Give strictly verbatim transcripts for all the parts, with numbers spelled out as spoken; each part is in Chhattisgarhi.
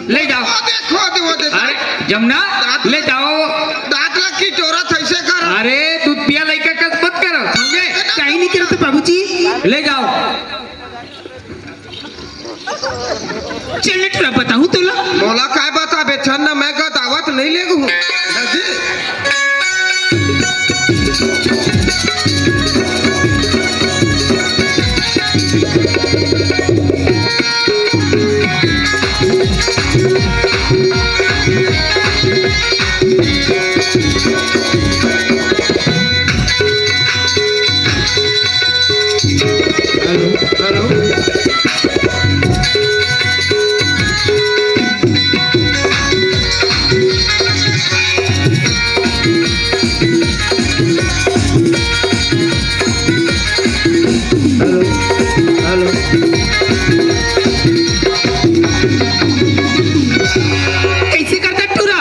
ले जाओ। वो देखो, वो देखो। अरे, जमुना, दांत ले जाओ। दांत ला किटोरा थैसे कर। अरे, दूध पिया लइका कस मत करो, समझे? चाही नहीं करत बाबूजी। ले जाओ। चल, टुरा, बताहूं तोला। मोला काय बताबे, छन्ना मैं गदावत नहीं लेगहूं। दादी। Hello, hello. Hello, hello. कैसे करता टूरा?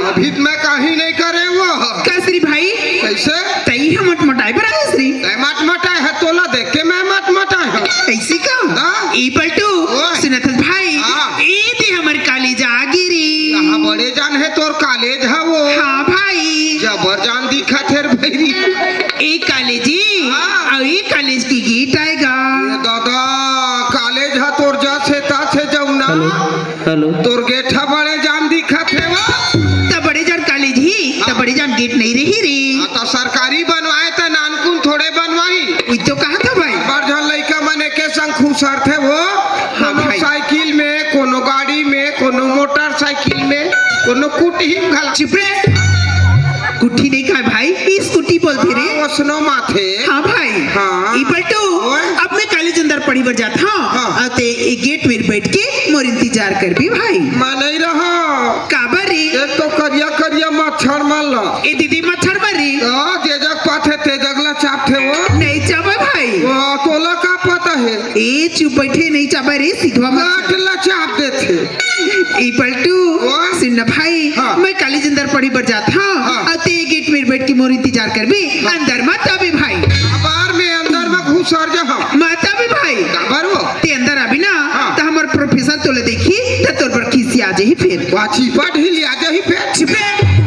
अभी तो मैं कहीं नहीं करे वो। का श्री भाई? कैसे? तई हम मटमटाए बर आए श्री। तै मटमटाए है, तोला देख के मैं मटमटाए हूँ। ऐसी का? हाँ। ई पलटू, ओए। सुनत हस भाई, हाँ। ए दे हमर कॉलेज आ गिरी। यहाँ बड़े जान है तोर कॉलेज है वो। हाँ भाई। जबर जान दिखत है रे भैरी। ए कॉलेज ही, हाँ। अउ ए कॉलेज की गेट आएगा। ए दादा, कॉलेज है तोर जा छे ता छे जाऊ ना। Hello, hello. तोर गेट ह बड़े जान दिखत हे वो। त बड़े जान कॉलेज ही, त हाँ। बड़े जान गेट नहीं रही रे। हाँ, त सरकारी बनवाए त नानकुन थोड़े बनवाई। उई तो कहा था भाई। बड़ झन लइका मन एके संग खुसरथे वो। हाँ कोनो भाई। साइकिल में, कोनो गाड़ी में, कोनो मोटरसाइकिल में, कोनो कुटही में घला। चुप रे। कुट्ठी नहीं कहा भाई, ई स्कूटी बोलथे रे। हाँ, ओसनो माथे। हाँ भाई। हाँ। ई पलटू, ओए। अब मैं कॉलेज अंदर पढ़ी बर जात हूँ। हाँ। अउ ते ए गेट में बैठ के मोर इंतजार करबे भाई। मैं नहीं रहा। काबर रे? एक तो करिया करिया मच्छर मन ला। ए दीदी मच्छर मरी। हाँ, जे जग पाथे ते जग ला चापथे वो। नहीं चाबे भाई। वाह, तोला का पता है? ए चुप बैठे नहीं चाबे रे, सिधवा मच्छर। काट ला चाप देथे। ई पलटू, वाह। सुन ना भाई, हाँ। मैं कॉलेज अंदर पढ़ी बर जात हूँ। हाँ। अउ ते गेट में बैठ के मोर इंतजार करबे, हाँ। अंदर मत आबे भाई। काबर मैं अंदर में घुसर जाहूँ। मत आबे भाई। काबर वो? ते अंदर आबे ना, हाँ। त हमर प्रोफेसर तोला देखी, त तोर बर खिसिया जाही फिर। वाची पट ही लिया जाही फिर। चुप रे।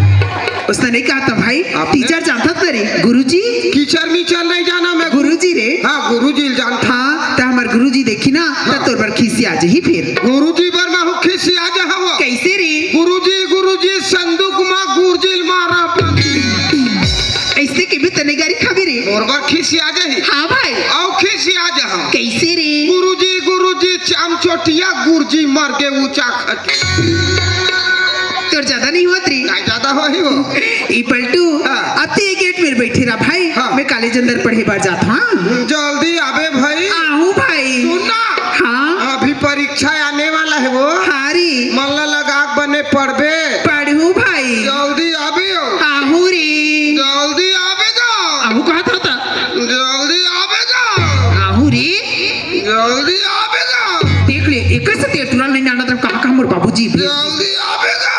उसने नहीं कहा था भाई, आपने? टीचर जानता था रे, गुरुजी। कीचर मीचर नहीं जाना मैं। गुरुजी रे। हाँ, गुरुजी जानता। हाँ, त हमर गुरुजी देखी ना, त हाँ। तोर बर खिसिया जाही फिर। गुरुजी बर मैं हूँ खिसिया जाहूँ। कैसे रे? गुरुजी, गुरुजी, संदूक मा गुरुजी मारा पाती। ऐसे के भी तने गारी खाबे रे। मोर बर खिसिया जाही। हाँ भाई। अउ खिसिया जाहूँ। कैसे रे? गुरुजी, गुरुजी, चाम चोटिया, गुरुजी मर के ऊंचा खटिया। तोर ज्यादा नहीं होत रे। काय ज्यादा होही वो? ई पलटू, हाँ। अब ते गेट में बैठे रहा भाई। हाँ। मैं कॉलेज अंदर पढ़े बर जात हूँ। जल्दी आबे भाई। आहूँ भाई। सुन ना। हाँ। अभी परीक्षा आने वाला है वो। हाँ रे। मन ला लगा के बने पढ़बे। पढ़हूँ भाई। जल्दी आबे हो। आहूँ रे। जल्दी आबे गा। आहूँ कहा था, था? जल्दी आबे गा। आहूँ रे। जल्दी आबे गा। देख ले, एक से ते टुरा नहीं जाना था, कहाँ, कहाँ मोर बाबूजी भी। जल्दी आबे गा।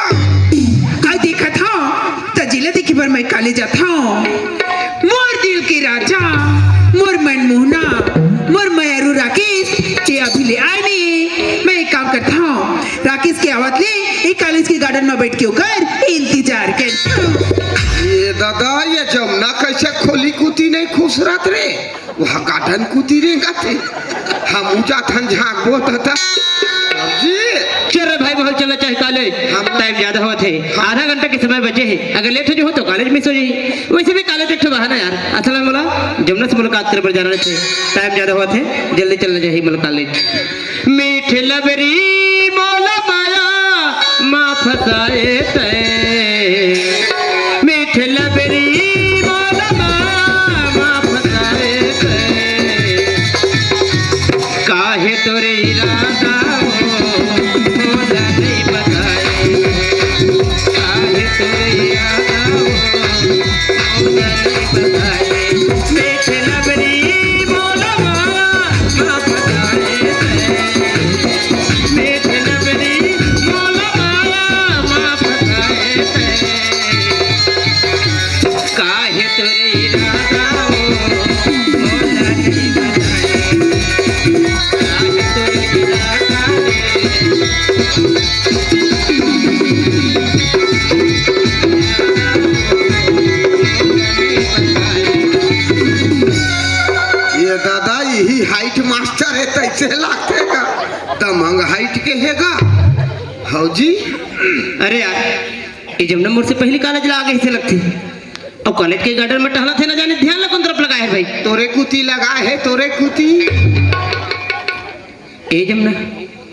का देखत हव? त जिला देखे बर मैं काले जात हव। मोर दिल के राजा, मोर मनमोहना, मोर मयारू राकेश, जे अभी ले आए नहीं। मैं एक काम करत हव, राकेश के आवत ले ए कॉलेज के गार्डन में बैठ के ओकर इंतजार कर। ये दादा, ये जमुना कैसे खोली कुती नहीं खुसरत रे? वहाँ गार्डन कुती रेंगथे। हमू जाथन झांकबो त, त। जी। चल रे भाई, बहुत चला चाहे कॉलेज। हम टाइम ज्यादा होत हे। हाँ। आधा घंटा के समय बचे हे। अगर लेट हो जाहू तो कॉलेज मिस हो जाही। वैसे भी कॉलेज एक ठो बहाना यार। असल में मोला जमुना से मुलाकात करे बर जाना रहिथे। टाइम ज्यादा होत हे। जल्दी चलना चाहिए मोला कॉलेज। मीठ लबरी मोला माया मा फसाए तै। मीठ लबरी मोला माया मा फसाए तै। काहे तोरे इरादा हो, मोला नहीं बताए। काहे तोरे इरादा हो, मोला नहीं बताए। मीठ लबरी मोला माया मा फसाए तै। मीठ लबरी मोला माया मा फसाए मास्टर हे, तइसे लागथे गा। दमंग हाइट के हे गा। हव जी। अरे यार, ये जमुना मोर से पहिली कॉलेज ला आगे हे लगथे। अउ कॉलेज के गार्डन में टहलत हे, ना जाने ध्यान ला कोन तरफ लगाए हे भाई। तोरे कुती लगाए हे, तोरे कुती। ए जमुना।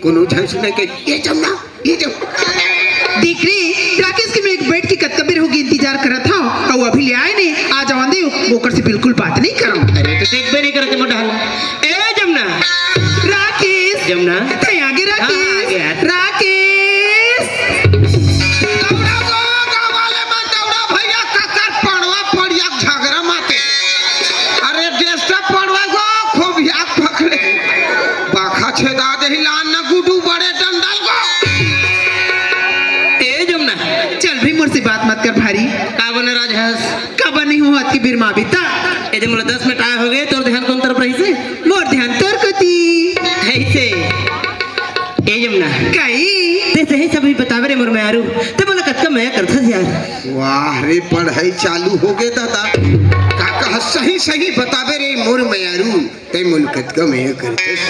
कोनो झन सुने के, ए जमुना, ए जमुना। देख रे, राकेश के मैं एक बैठ के कतका बेर होगे इंतजार करत हंव, अउ अभी ले आए नइ, आ जावन दे, ओकर से बिल्कुल बात नइ करंव। अरे तो देखबे नइ करत मोर डहर। ए जमुना। राकेश। जमुना। तैं आगे हाँ, राकेश। आगे यार। राकेश। दौड़ा वो, गाँव वाले मन दौड़ा भैया, ककर पड़वा पड़िया झगरा माते। अरे डेस्टा पड़वा गो, खोबिया पकड़े। बाखा छेदा देही लान न गुडू बड़े डंडल गो। ए जमुना। चल भी मोर से बात मत कर भारी। का बने राजहंस? का बने हूँ अतकी बेर मा बिता। ए जे मोला दस मिनट आए होगे, तोर ध्यान कोन तरफ रहिसे? मोर ध्यान तोर कती। ऐसे। ए जमुना। काई? तैं सही सही बतावे रे मोर मयारू। तैं मोला कतका मया करथस यार। वाह रे, पढ़ाई चालू होगे दादा। का कहा सही सही बतावे रे मोर मयारू। तैं मोला कतका मया करथस।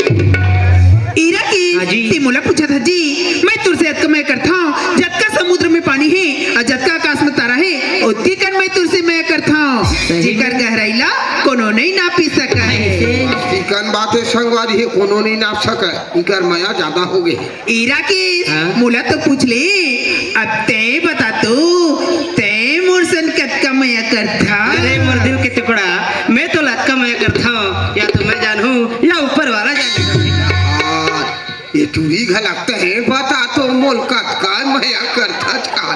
ईरा की, हाँ जी। तैं मोला पूछत हस जी, मैं तोर से अतका मया करथंव, जतका समुद्र में पानी हे अउ जतका आकाश में तारा हे, ओतकी कन मैं तोर से मया करथंव। सही। जेकर गहराई ला कोनो नइ नापी सकय। ऐसे। चिकन बात हे संगवारी हे, कोनो नइ नाप सकय। इकर मया जादा होगे हे। ईरा की, हाँ? मोला तो पूछ ले, अब तैं बता तो, तैं मोर सन कतका मया करथा? अरे मोर दिल के टुकड़ा, मैं तोला अतका मया करथंव, या तो मैं जानहूँ, या ऊपर वाला जानही। हाँ, ये टूरी घलक तैं बता तो मोला कतका मया करथस का?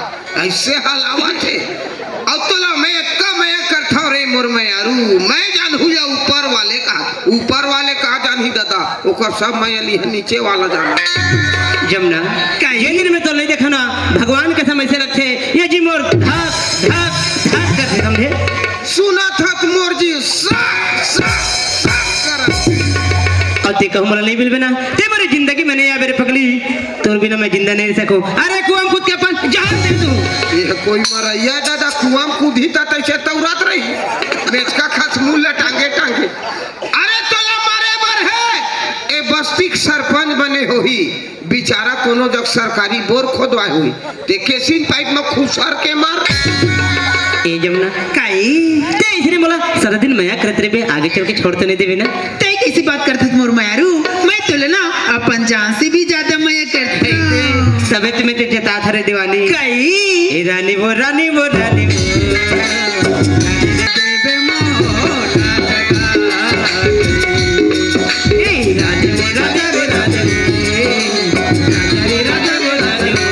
अइसे हलावत हे। अउ तोला मैं अतका मया करथंव रे मोर मयारू, मैं जानहूँ या ऊपर वाले का, ऊपर वाले का जानही दादा, ओकर सब मया लिहे नीचे वाला जानही। जमुना, का ये दिन में तो नइ देखंव ना, भगवान कसम अइसे लगथे, ये जी मोर धक, धक, धक करथे, समझे? सुनत हस मोर जी, सक, सक, सक करत। अउ तैं कहूँ मोला नइ मिलबे ना, तैं मोर जिंदगी में नइ आबे रे पगली। तोर बिना मैं जिंदा नइ रहि सकंव। अरे कुआं में कूद के अपन जान दे दूँ। ये कोई मरइया दादा, कुआं में कूदही त तइसे तौरत रही। मेचका खस मुँह ल टांगे टांगे। अरे तोला मरे बर हे। ए बस्ती के सरपंच बने होही। बेचारा कोनो जग सरकारी बोर खोदवाए होही। तैं केसिन पाइप में खुसर के मर। ए जमुना। काई? तैं अइसने मोला सारा दिन मया करत रहिबे, आगे चल के छोड़ तो नइ देबे ना? तैं कइसे बात करथस मोर मयारू? मैं तोला ना अपन जान से भी जादा मया करथंव। तभे तो मैं तोला जतात हँव रे देवानी। काई? ए रानी वो, रानी वो, रानी वो। ए रानी वो, रानी वो, रानी वो।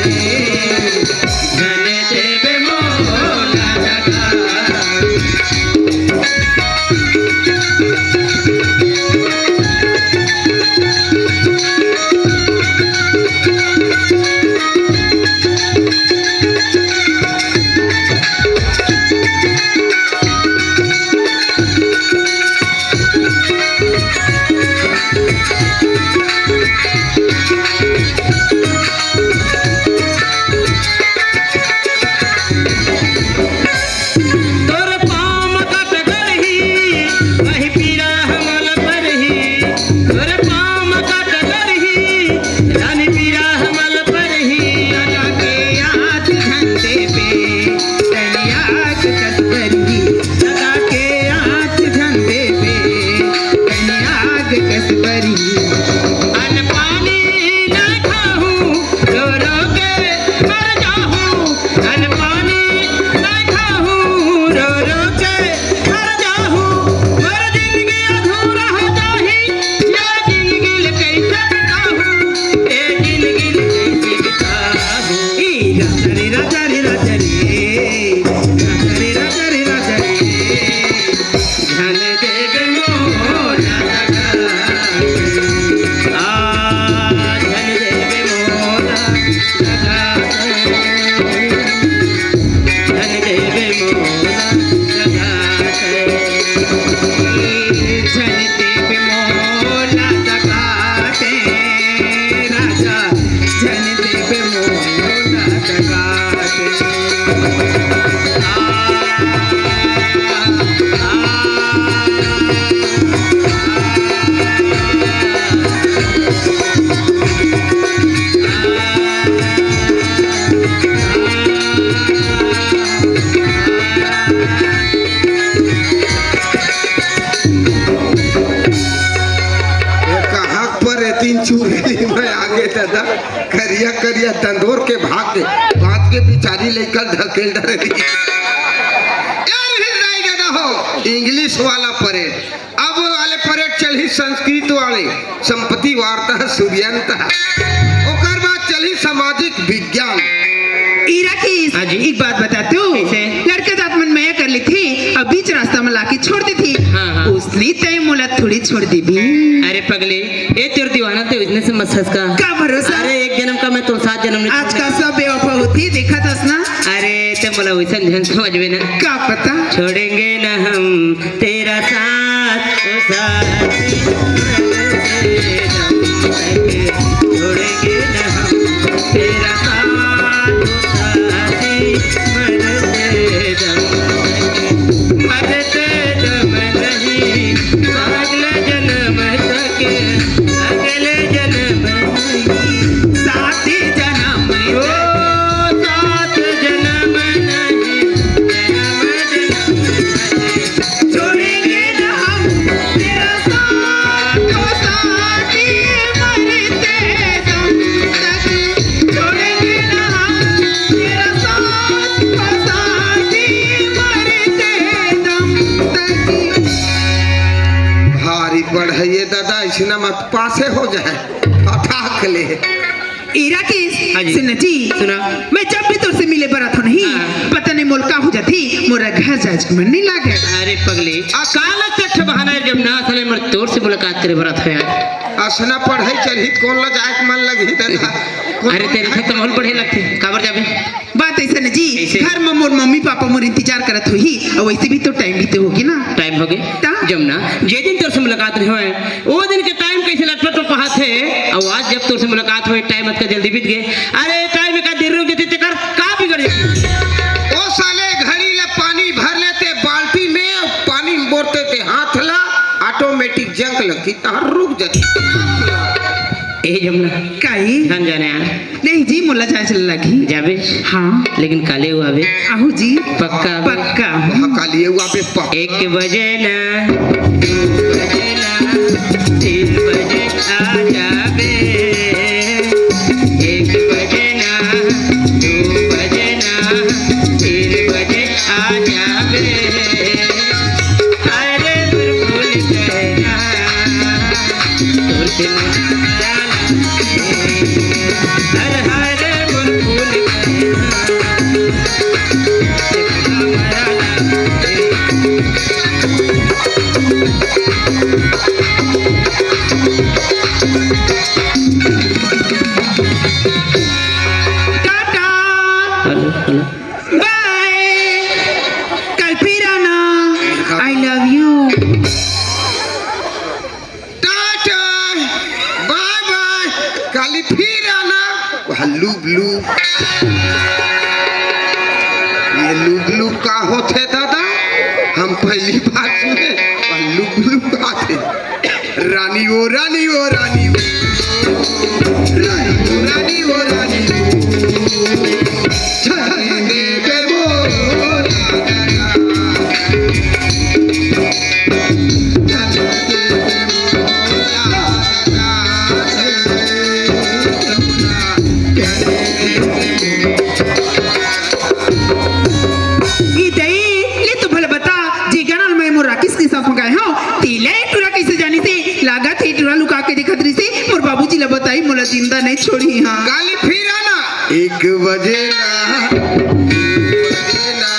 तोर पाँव म कांटा गड़ही, वही पीरा हमला परही। तोर पाँव म कांटा गड़ही, रानी पीरा हमला परही। लगा के आँच झन देबे, तनी आग कस बरही। लगा के आँच झन देबे, तनी आग कस बरही। अन्न पानी ना खाहूँ, रो रो के मर जाहूँ। अन्न पानी ना खाहूँ, रो रो के मर जाहूँ। मोर जिंदगी अधूरा हो जाही, ये जिंदगी ल कइसे बिताहूँ, ये जिंदगी ल कइसे बिताहूँ। ई राजा रे, राजा रे, राजा रे, राजा रे, राजा रे, राजा रे। ध्यान देबे मोला लगा के। आ, ध्यान देबे मोला लगा के। ध्यान देबे मोला लगा के। ध्यान देबे मोला लगा के। राजा, ध्यान देबे मोला लगा के। तंदूर के भाग के, बांध के बिचारी लइका ल ढकेल डरे रही। यार, हिल नहीं देना हो, इंग्लिश वाला परेड। अब वाले परेड चलही संस्कृत वाले, संपत्ति वार्ता सूर्यंत। ओकर बाद चलही सामाजिक विज्ञान। ईरा की हाँ जी। एक बात बता तू, कैसे? लड़का जात मन मया कर लेथे, अब बीच रास्ता में लाके छोड़ देथे। हाँ, हाँ। उसने तय मोला थोड़ी छोड़ देबी। अरे पगले, ए तोर दीवाना ते उसने समझ सका। का भरोसा? अरे एक जन्म का मैं तो सात जन्म नहीं आज का सब बेवफा होती, देखा थस ना? अरे ते मोला वैसन झन समझबे ना। का पता? छोड़ेंगे ना हम तेरा साथ, ओ साथ। छोड़ेंगे ना हम तेरा साथ, ओ साथ। मरते दम नहीं, अगले जन्म तक, अगले जन्म नहीं। सात जन्म ओ, सात जन्म नहीं, जन्म जन्म नहीं। छोड़ेंगे ना हम तेरा साथ, ओ साथी, मरते दम तक। छोड़ेंगे ना हम तेरा साथ, ओ साथी, मरते दम तक। भारी पढ़ाई है दादा, इसना मत पासे हो जाए, फटाक ले। ए राकेश, हाँ जी। सुन ना जी, सुना। मैं जब भी तोर से मिले बरत हो नहीं, हाँ। पता नहीं मोर का हो जाती, मोरा घर जाए के मन नहीं लागे। अरे पगली, आ, काला चट्ठ बहाना है जब ना साले मर तोर से मुलाकात करे बरत हो यार। असना पढ़ाई चलही त कौन ला जाए के मन लगही दादा? कौन अरे तेरे से तो माहौल बढ़े लगते, काबर जाबे? बात ऐसे न जी, कैसे? घर में मोर मम्मी पापा मोर इंतजार करत होही, और वैसे भी तो टाइम भी तो होगे ना। टाइम होगे? ता? जमुना, जे दिन तोर से मुलाकात नहीं होए, ओ दिन के टाइम कैसे लटपट तो पहात है, और आज जब तोर से मुलाकात होए, टाइम अतका जल्दी बीत गए। अरे टाइम का देर रुक जाते, तेकर का बिगड़ जाते? ओ साले घड़ी ले पानी भर लेते बाल्टी में, पानी में बोरते ते हाथ ला, ऑटोमेटिक जंक लगती, तहां रुक जाती। ए जमुना, काई? धन जाने यार। नहीं जी, मोला जाए चल लगी। जाबे? हाँ। लेकिन काले हुआ बे? आहू जी। पक्का बे? पक्का। हाँ, काले हुआ बे पक्का। एक बजे ना, दो बजे ना, तीन बजे आ जाबे। एक बजे ना, दो बजे ना, तीन बजे आ जाबे। अरे बुलबुल कहना, तोर से हर हर बुलबुल टाटा। Hello, hello. बाय। कल फिर आना। I love you। टाटा, बाय बाय, काली फिर आना। वह लुब लुब, ये लुब लुब का होथे दादा? हम पहली बार सुने, वह लुब लुब का थे। रानी ओ, रानी ओ, रानी ओ, रानी ओ, रानी ओ, रानी ओ। छाई दे बे मोर। ई दई, ले तो भला बता, जे गाना ल मैं मोर राकेश के साथ म गाए हंव, तेला ए टूरा कइसे जानिस हे? लागत हे टूरा लुका के देखत रहिस हे, मोर बाबूजी ल बताही, मोला जिंदा नइ छोड़ही। हाँ। काली फिर आना। एक बजे ना, एक बजे ना।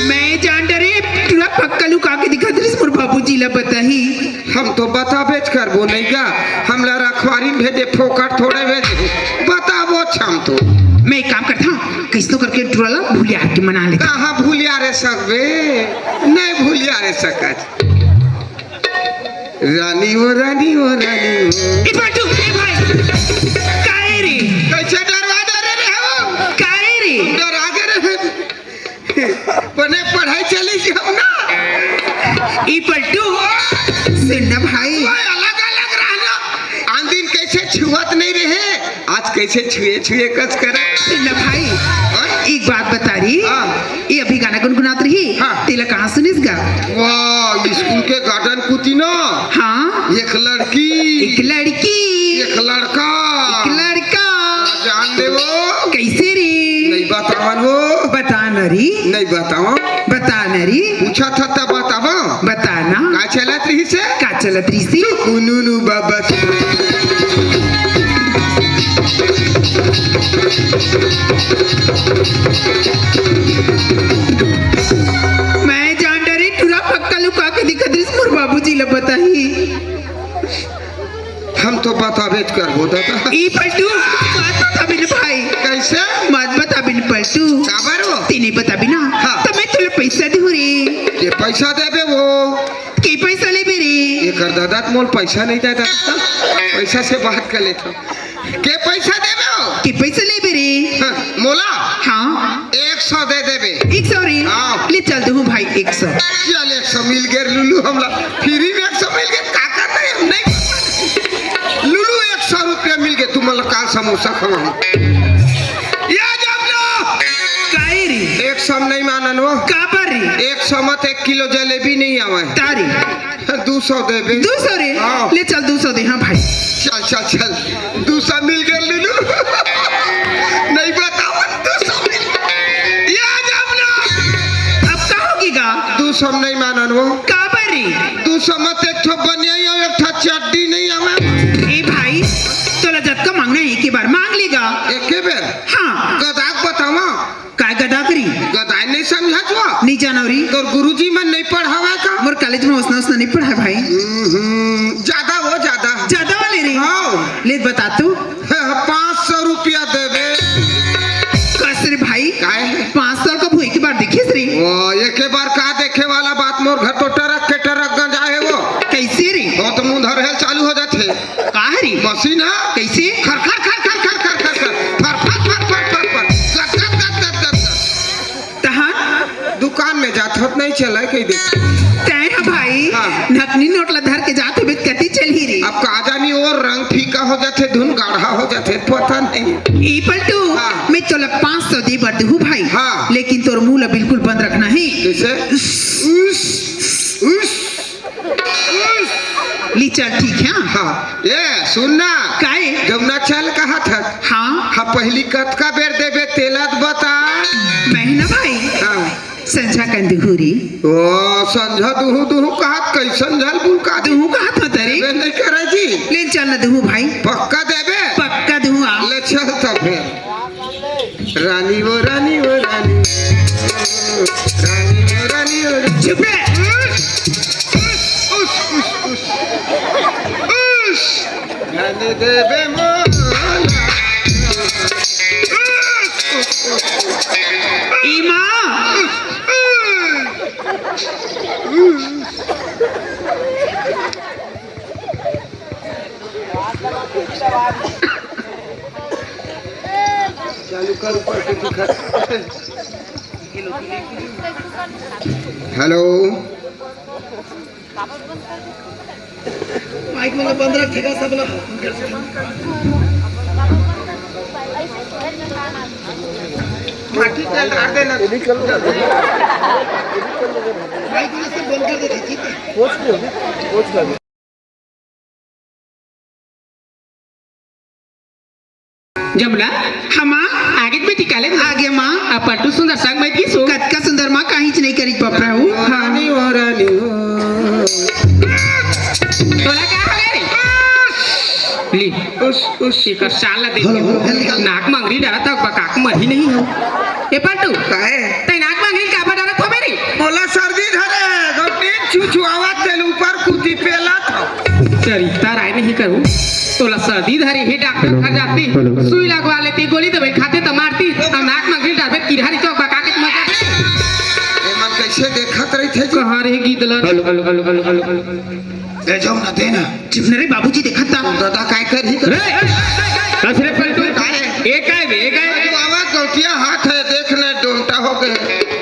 मैं जान डरे, टूरा पक्का लुका के दिखत रहिस, मोर बाबूजी ला बताही। हम तो बताबेच करबो नहीं का, हमला रखवारी में भेजे, फोकट थोड़े भेजे, बताबो हम तो। मैं एक काम करता हूँ, कइसनो करके टूरा ला भुलिया के मना लेता। कहाँ भुलिया रे सकबे, नहीं भुलिया रे सकत। रानी ओ, रानी ओ, रानी ओ। ए बाटू, ए भाई, काहे रे? कैसे डरवा डरे रहे हो? काहे रे? डरा के रहे। बने पढ़ाई चली थी हम ना। ई पलटू, सुन ना भाई। अलग-अलग रहना। आन दिन कइसे छुवत नइ रहे, आज कइसे छुए छुए कस करे। सुन ना भाई, हाँ? एक बात बता रे। हाँ। ये अभी गाना गुनगुनात रही, हाँ। तेला कहाँ सुनिस गा? वाह, स्कूल के गार्डन कुती ना। हाँ। एक लड़की। एक लड़की। एक लड़का। एक लड़का। जान दे वो। कइसे रे? नइ बतावन वो। बता ना रे। नइ बतावन। बता ना रे। पूछत हस त बतावन। बता ना। का चलत रहिसे? का चलत रहिसे? उनुनु बाबा। मैं जान डरे टूरा पक्का लुका के दिखत रहिस मोर बाबूजी ल बताही। हम तो बताबेच करबो दादा। ई पलटू, मत बताबिन भाई। कइसे? मत बताबिन पलटू। काबर वो? तें नइ बताबे ना। हाँ। त मैं तोला पइसा देहूँ रे। के पइसा देबे वो? के पइसा लेबे रे? एकर दादा त मोला पइसा नइ दे दादा। पइसा से बात कर लेथों। के पइसा देबे वो? के पइसा लेबे रे? हाँ, मोला? हाँ। एक सौ दे देबे। एक सौ रे? हाँ। ले चल देहूँ भाई, एक सौ। चल, एक सौ मिल गे लुलू हमला। फ्री में एक सौ मिल गे, का करना है, हम नइ। लुलू, एक सौ रुपया मिल गे, तुमन ला काल समोसा खवाहूँ। या जब लो। काहे रे? एक सौ नइ मानन वो। काबर रे? एक सौ म त एक किलो जलेबी नइ आवय। तारी। दू सौ देबे। दू सौ रे? हाँ। ले चल, दू सौ दे, हाँ भाई। चल, चल, चल। दू सौ मिल गे लुलू। नइ बतावन, दू सौ मिल। या जब लो। अब का होगे गा? दू सौ नइ मानन वो। काबर रे? दू सौ म त एक ठो बनियाई अउ एक ठो चड्डी नइ आवय। ए भाई, तोला जतका मांगना हे, एके बार मांग ले गा। एके बेर? हाँ। गदा के बतावा। काय गदा करी? गदा नइ समझत वो? नइ जानव रे। तोर गुरुजी मन नइ पढ़ावय का? मोर कॉलेज में ओसना ओसना नइ पढ़ाय भाई। हम्म, जादा वो, जादा। जादा वाले रे? हाँ। ले बता तू। पाँच सौ रुपया देबे। कस रे भाई? काय? पाँच सौ का भुई के बार देखिस रे? ओ, एके बार का देखे वाला बात, मोर घर तो ट्रक के ट्रक गंजा हे वो। कइसे रे? वो तो मुंह धर हेल चालू हो जाथे। का रे? मशीन हे। कइसे? खर, खर, खर, खर। फर, फर, फर, फर, फर, फर। गद, गद, गद, गद, गद, गद। तहां? दुकान में जात होत नइ चलय कहि दे। तैं ह भाई, हाँ। नकली नोट ला धर के जात होबे त कति चलही रे? अब का जानी वो रंग फीका हो जाथे, धुन गाढ़ा हो जाथे, पता नहीं। ए पलटू, हाँ। मैं तोला पाँच सौ दे बर देहूं भाई, हाँ। लेकिन तोर मुंह ला बिल्कुल बंद रखना हे। कइसे? उस, उस। ले चल, ठीक हे। हाँ, ए, सुन ना। काय? जब ना चल कहत हस। हाँ। हाँ, पहिली कतका बेर देबे, तेला त बता। मैं ना भाई। हाँ। संझा कन दुहू रे। ओ, संझा दुहू, दुहू कहत, कइसन झल बुल का दुहू कहत हस रे? देबे नइ करे जी। ले चल ना दुहू भाई। पक्का देबे? पक्का दुहू आ। ले चल त फेर। रानी वो रानी वो रानी, रानी वो रानी वो रानी। चुप रे। उस, उस, उस, उस। उस। रानी देवे मोला। उस, उस, उस, उस। ई माँ। उस, उस। हेलो। माइक वाला बंद रख, ठेका सब ला। माटी डाल, डाल देना। माइक वाला सब बंद कर दे, ठीक है? जमुना, हाँ माँ। आगे त बेटी काले आगे माँ। आ पलटू सुंदर संग में गिस हो। कतका सुंदर माँ, काहीच नइ करिस बाप रे। हाँ। रानी ओ रानी ओ। तोला का होगे रे? ली। उस, उस। एकर चाल ला देख। Hello, hello. नाक मंगरी डरत हे, बकाक मरही नहीं हो। ए पलटू। काहे? तैं नाक मंगरी काबर डरत होबे रे? मोला सर्दी धरे, गौटी चुचुआवत तेल ऊपर कुती पेलत हो। चरिता राय नहीं करूँ। तोला सर्दी धरे हे, डॉक्टर घर जाते, हेलो, हेलो। सुई लगवा लेते, गोली दवाई खाते त मारती, अब नाक मंगरी डालबे, किरहरी चौक बका के मजा दे। एमन कइसे देखत रहिथे जी? कहाँ रे गीदलन? Hello, hello, hello. ए, जाओ ना, दे ना। चुप न रे, बाबूजी देखत ता। दादा काय करही त? रे, ए, ए, ए, ए, कस रे पलटू? काय? ए काय बे, ए काय बे? जो आवा गौटिया हाथ हे, देख ना, डोंटा हो गए।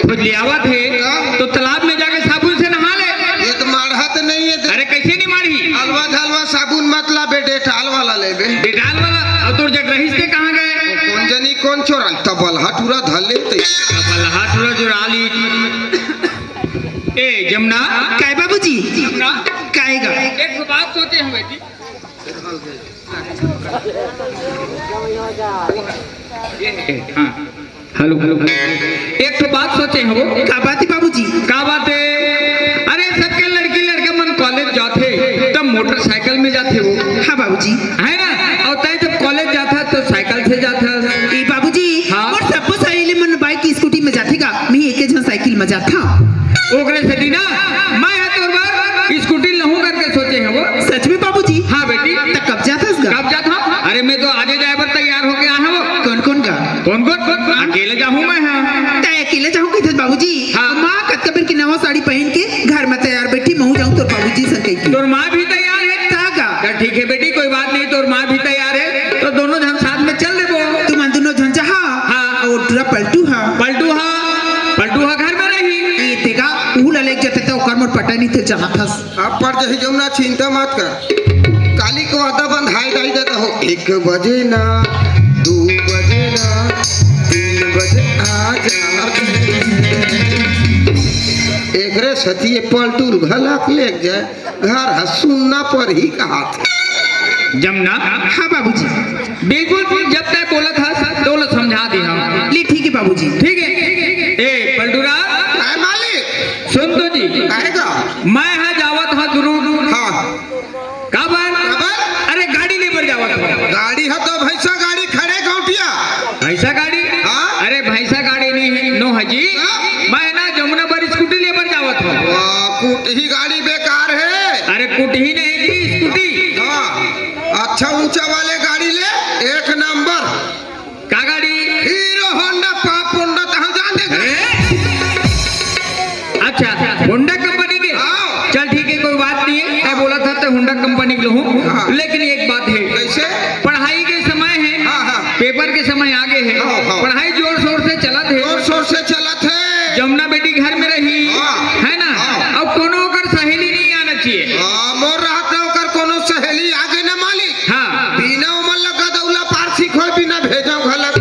खुजली आवत हे, हाँ। तो तालाब में जाके साबुन से नहा ले। ये तो माढ़ा तो नहीं है। अरे, कैसे नहीं माढ़ा? हलवा झलवा साबुन मत लाबे, डेटॉल वाला लेबे। डेटॉल वाला? अउ तोर जग रहिस ते कहाँ गए? कोन जनी कोन चोरा ले, त बलहा टूरा धर ले ते। बलहा टूरा चुरा ली। ए जमुना। काय बाबूजी? जमुना। काय गा? एक ठो बात सोचे हँव बेटी। ए, हाँ। Hello, hello. एक ठो बात सोचे हँव। का बात हे बाबूजी? का बात हे? अरे, सबके लड़की लड़का मन कॉलेज जाथे, त मोटरसाइकिल में जाथे वो। हाँ बाबूजी। हे ना? अउ तैं जब कॉलेज जाथस, त साइकिल से जाथस। ए बाबूजी, हाँ। अउ सबो सहेली मन बाइक, स्कूटी में जाथे गा, मैं एके झन साइकिल में जाथँव। ओकरे सेती ना, मैं ह तोर बर स्कूटी लहूँ करके सोचे हँव वो। सच में बाबूजी? हाँ बेटी। त कब जाथस गा? कब जाथँव? अरे, मैं तो आजे जाए बर तैयार होके आए हँव वो। कोन कोन गा? कोन कोन? अकेले जाहूँ मैं ह। तैं अकेले जाहूँ कहिथस बाबूजी? हाँ। माँ कतका बेर के नवा साड़ी पहिन के घर में तैयार बइठी, महूँ जाहूँ तोर बाबूजी संग कहिके। तोर माँ भी तैयार हे? त गा। त ठीक हे बेटी, कोई बात नहीं, तोर माँ भी तैयार हे, त दोनों झन साथ में चल देबो। तुमन दोनों झन जाहा। हाँ। अउ टूरा पलटू हा? पलटू हा, पलटू हा घर में रही। ए तेगा, उहू ला लेके जाथे त ओकर मोर पटा नहीं थे जानथस। अब पड़ जाही जमुना, चिंता मत कर। काली के वादा बंधाए दाई दे हो, एक बजे ना, दू बजे ना, तीन बजे आ जा। एकरे सतिये पलटू घलक लेके जाए, घर ह सुन्ना परही कहाथे। जमुना। हाँ बाबूजी। बिल्कुल, जब तैं बोलत हस, त ओला समझा दे हम। ले ठीक हे बाबूजी। ठीक हे। ए पलटूरा। काय मालिक? सुन तो जी। काय गा? मैं ह जावत हँव जरूर। हाँ। काबर? काबर? अरे गाड़ी ले बर जावत हँव। गाड़ी ह तो भैंसा गाड़ी खड़े गौटिया। भैंसा गाड़ी? हाँ। अरे भैंसा गाड़ी नहीं हे, नो हे जी। हाँ। मैं ना जमुना बर स्कूटी ले बर जावत हँव। वाह, कुटही गाड़ी बेकार हे। अरे कुटही नहीं जी, स्कूटी। हाँ, अच्छा ऊंचा वाले गाड़ी ले, एक नंबर। का गाड़ी? हीरो होंडा, पाप होंडा, तहाँ जान दे। ए? अच्छा, होंडा कंपनी के? हाँ। चल ठीक हे, कोई बात नहीं हे। मैं बोलत हँव त होंडा कंपनी के लहूँ, हाँ। लेकिन एक बात हे। कैसे? पढ़ाई के समय हे, हाँ, हाँ। पेपर के समय आगे हे, हाँ, हाँ। पढ़ाई जोर शोर से चलत हे, जोर शोर से चलत हे। जमुना बेटी घर में रही, हाँ। हे ना? हाँ। अउ कोनो ओकर सहेली नहीं आना चाहिए। हाँ, मोर रहत हे ओकर कोनो सहेली आगे न मालिक। हाँ। बिना ओमन ला गदौला पार सिखोय, बिना भेजव घलक।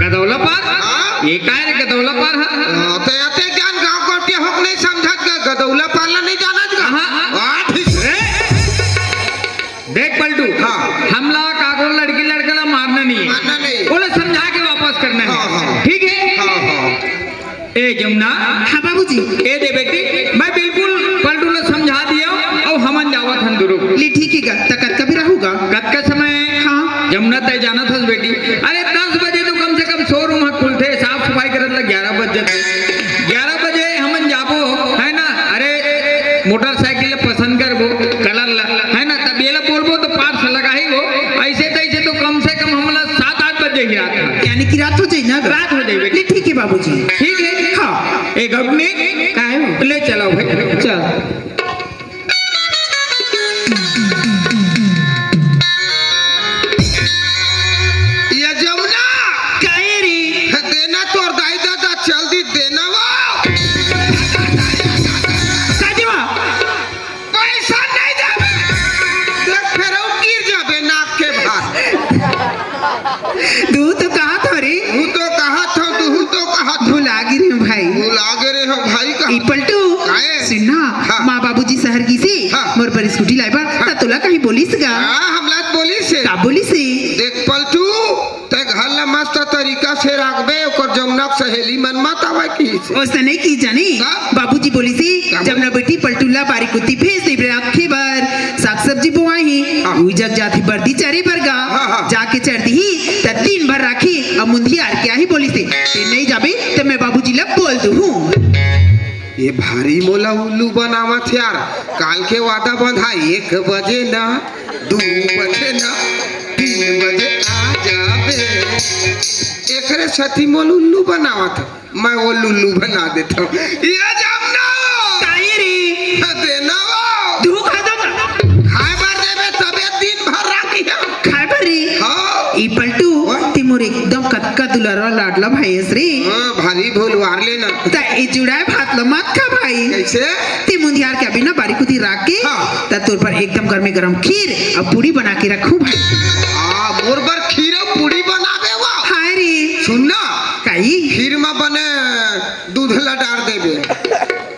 गदौला पार? हाँ। ए काय रे गदौला पार ह? हाँ, त अतेक ज्ञान गाँव गौटिया होके नहीं समझत गा, गदौला पार ला नहीं जानत गा। हाँ। हाँ, ठीक। ए! देख पलटू, हाँ। हमला काकरो लड़की लड़का ला मारना नहीं हे। मारना नहीं हे। ओला समझा के वापस करना हे। हाँ, हाँ। ठीक हे? हाँ, हाँ। ए जमुना। हाँ बाबूजी। ए दे बेटी, मैं बिल्कुल पलटू ला समझा दिया अउ हमन जावत हन दुरुग। ले ठीक हे गा, त कतका बेर आहू गा? कतका समय? हाँ। जमुना तैं जानत हस बेटी, अरे दस बजे तो कम से कम शोरूम ह खुलथे, साफ सफाई करत ला ग्यारह बज जाथे। ग्यारह बजे हमन जाबो, हे ना? अरे मोटरसाइकिल ला पसंद करबो, कलर ला, हे ना? तब एला बोलबो त पार्ट्स लगाही वो। ऐसे तैसे तो कम से कम हमला सात आठ बज जाही रात में। यानी कि रात हो जाही ना? रात हो जाही बेटी। ले ठीक हे बाबूजी। ठीक हे? हाँ। ए गगनी, काय हो? ले चलाओ भाई। चल। ये जमुना। काय रे? देना तोर दाई ददा चल दी, देना वो। का जी वा? पैसा नहीं देबे। देख फेर अउ गिर जाबे नाक के भार। तू तो कहत हस रे। तू तो कहत हस, तू तो कहत हस। भुला गे रे भाई। भुला गे रे हो भाई का। ए पलटू, काहे? सुन ना, हाँ। माँ बाबूजी शहर गिसे, हाँ। मोर बर स्कूटी लाए बर, हाँ। त तोला कहीं बोलिस गा? हाँ, हमला त बोलिस हे। का बोलिस हे? देख पलटू, तैं घर ला मस्त तरीका से राखबे, ओकर जमुना के सहेली मन मत आवय कहिस। ओइसे नहीं कहिस जाने। का? बाबूजी बोलिस हे, का? जमुना बेटी पलटू ला बारी कोती भेज देबे राखे बर, साग सब्जी बोआही, हाँ। उही जग जाथे बरदी चरे बर गा, हाँ, हाँ। जाके चर दिही, त दिन भर राखी, अउ मुंधियार के आही बोलिस हे। तैं नहीं जाबे, त मैं बाबूजी ला बोल दूहूँ। ये भारी मोला उल्लू बनावत यार, काल के वादा बंधा एक बजे ना, दू बजे ना, तीन बजे आ जाबे। एकरे सेती मोला उल्लू बनावत हे, मैं वो लुल्लू बना देथँव। ये जमुना। काहे रे? देना वो। तू खा दो ना। खाए बर देबे तबे दिन भर राखी हम। खाए बर रे? हाँ। ए पलटू, वाह। तैं मोर एकदम कत का दुलारा लाडला भाई हस रे। हाँ, भारी भूल वार लेना। त ए जुड़ाए भात ल मत खा भाई। कैसे? ते मुंधियार के अभी ना बारी कुती राख के, हाँ। त तोर बर एकदम गर्मे गरम खीर अउ पूड़ी बना के रखहूं भाई। आ, मोर बर खीर अउ पूड़ी बनाबे वा। हाँ रे। सुन ना। काई? खीर म बने दूध ला डार देबे।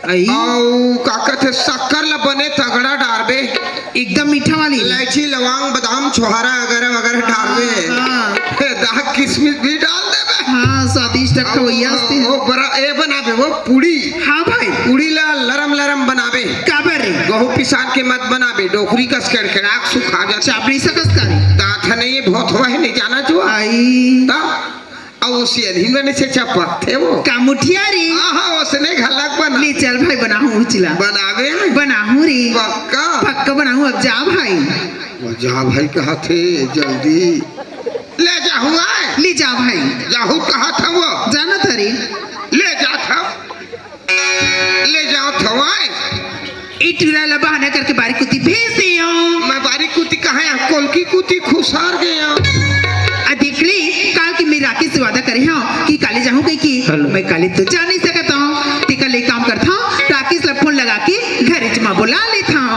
अई। अउ का कथे, शक्कर ला बने तगड़ा डारबे। एकदम मीठा वाली। इलायची, लवांग, बादाम, छोहारा वगैरह वगैरह डारबे। हाँ, हाँ। हे, दाख किशमिश भी डार देबे। हाँ, स्वादिष्ट खवैया हस ते। ओ, बरा-, ए बनाबे वो पूड़ी। हाँ भाई। पूड़ी ला लरम लरम बनाबे। काबर रे? गहूं पिसान के मत बनाबे, डोकरी कस केड़केड़ाक सुखा जाथे। चापड़ी सकस का रे? दांत ह नहीं, बहुत हवा है, नहीं जाना जुआ। अई। त अउ ओ सियनही मन से चपकथे वो। का मुठिया रे? हाँ, हाँ, ओसने घलक बना। ले चल भाई, बनाहूं उचला। बनाबे? बनाहूं रे। पक्का? पक्का बनाहूं, अब जा भाई। वो जा भाई कहथे, जल्दी। ले जाहूं आय। ले जा भाई। जाहूं कहत हवं वो। जानत हरे। ले जात हवं। ले जात हवं आय। ए टूरा ला बहाना करके बारी कुती भेज दे हंव। मैं बारी कुती कहाँ, कोलकी कुती खुसार गे हंव। आ देख ले, काल के मैं राकेश से वादा करे हंव कि काले जाहूं कहिके। हेलो। मैं काले तो जा नहीं सकत हंव। ते काले काम करत हंव, राकेश ला फोन लगा के घरे च मा बोला लेत हंव।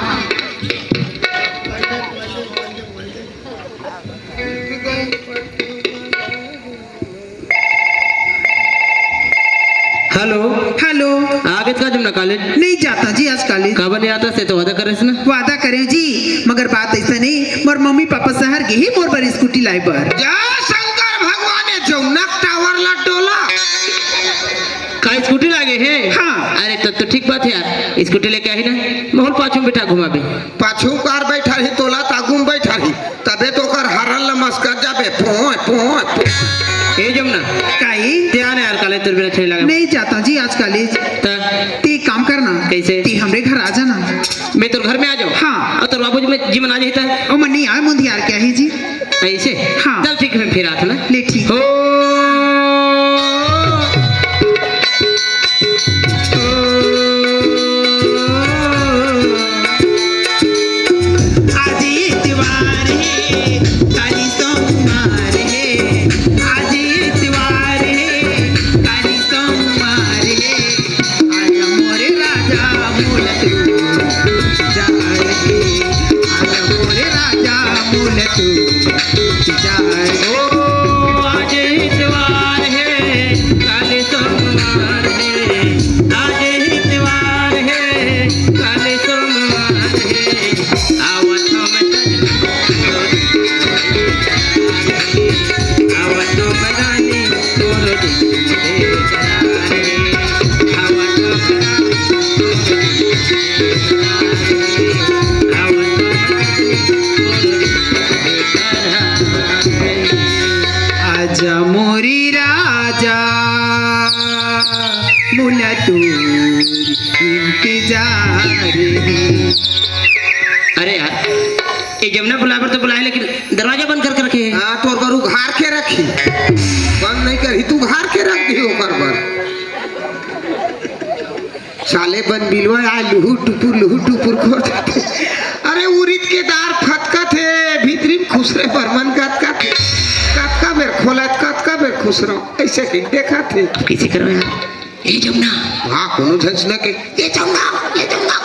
हेलो। हेलो। आ गेस का जमुना कॉलेज? नहीं जात हंव जी आज कॉलेज। काबर नहीं जात हस? ते तो वादा करे हस ना। वादा करे हंव जी, मगर बात अइसन हे, मोर मम्मी पापा शहर गे हे मोर बर स्कूटी लाए बर। जय शंकर भगवान, ए जमुना टावर ला टोला। का स्कूटी लागे हे? हाँ। अरे तब तो ठीक बात हे यार, स्कूटी लेके आही ना, महूं ल पाछू म बिठा घुमाबे। पाछू म काबर बैठाही, तोला त आगू म बैठाही। तभे तो ओकर हरन ल मसकत जाबे, पोंय, पोंय, पोंय। ए जमुना। काई? ते आ ना यार, कॉलेज तोर बिना अच्छा नहीं लागय। नहीं जात हंव जी आज कॉलेज। त? ते एक काम करना। कैसे? ते हमरे घर आ जाना। मैं तोर घर में आ जाहूं? हाँ। अउ तोर बाबूजी मन आ जाही त? ओ मन नहीं आय, मुंधियार के आही जी। ऐसे? हाँ। चल ठीक हे, मैं फिर आत हंव ना। ले ठीक। हो। आज इतवार हे, काली सोमवार हे। आज इतवार हे, काली सोमवार हे। आजा मोरे राजा मोला तू जा रे। आजा मोरे राजा मोला तू जा रे। ओ, आज इतवार हे, काली सोमवार हे। आज इतवार हे, काली सोमवार हे। आवत हंव मैं तोर, आवत हंव मैं रानी तोर, आवत हंव मैं रानी तोर, आवत हंव मैं रानी तोर। आजा मोरे राजा, मोला तोर इंतजार हे। अरे यार, ए जमुना बुलाए बर तो बुलाए, लेकिन दरवाजा बंद करके रखे हे। हाँ, तोर बर उघार के रखही, बंद नहीं करही त उघार के रख दिही ओकर बर। साले बन बिलवा आ लुहु टुपुर, लुहु टुपुर कर देथे। अरे उरिद के दार फतकत हे, भीतरी म खुसरे बर मन कतकत हे। कतका बेर खोलत, कतका बेर खुसरव, अइसे कहिके देखत हे। अब कइसे करव यार? ए जमुना। हाँ, कोनो झन सुना के, ए जमुना, ए जमुना।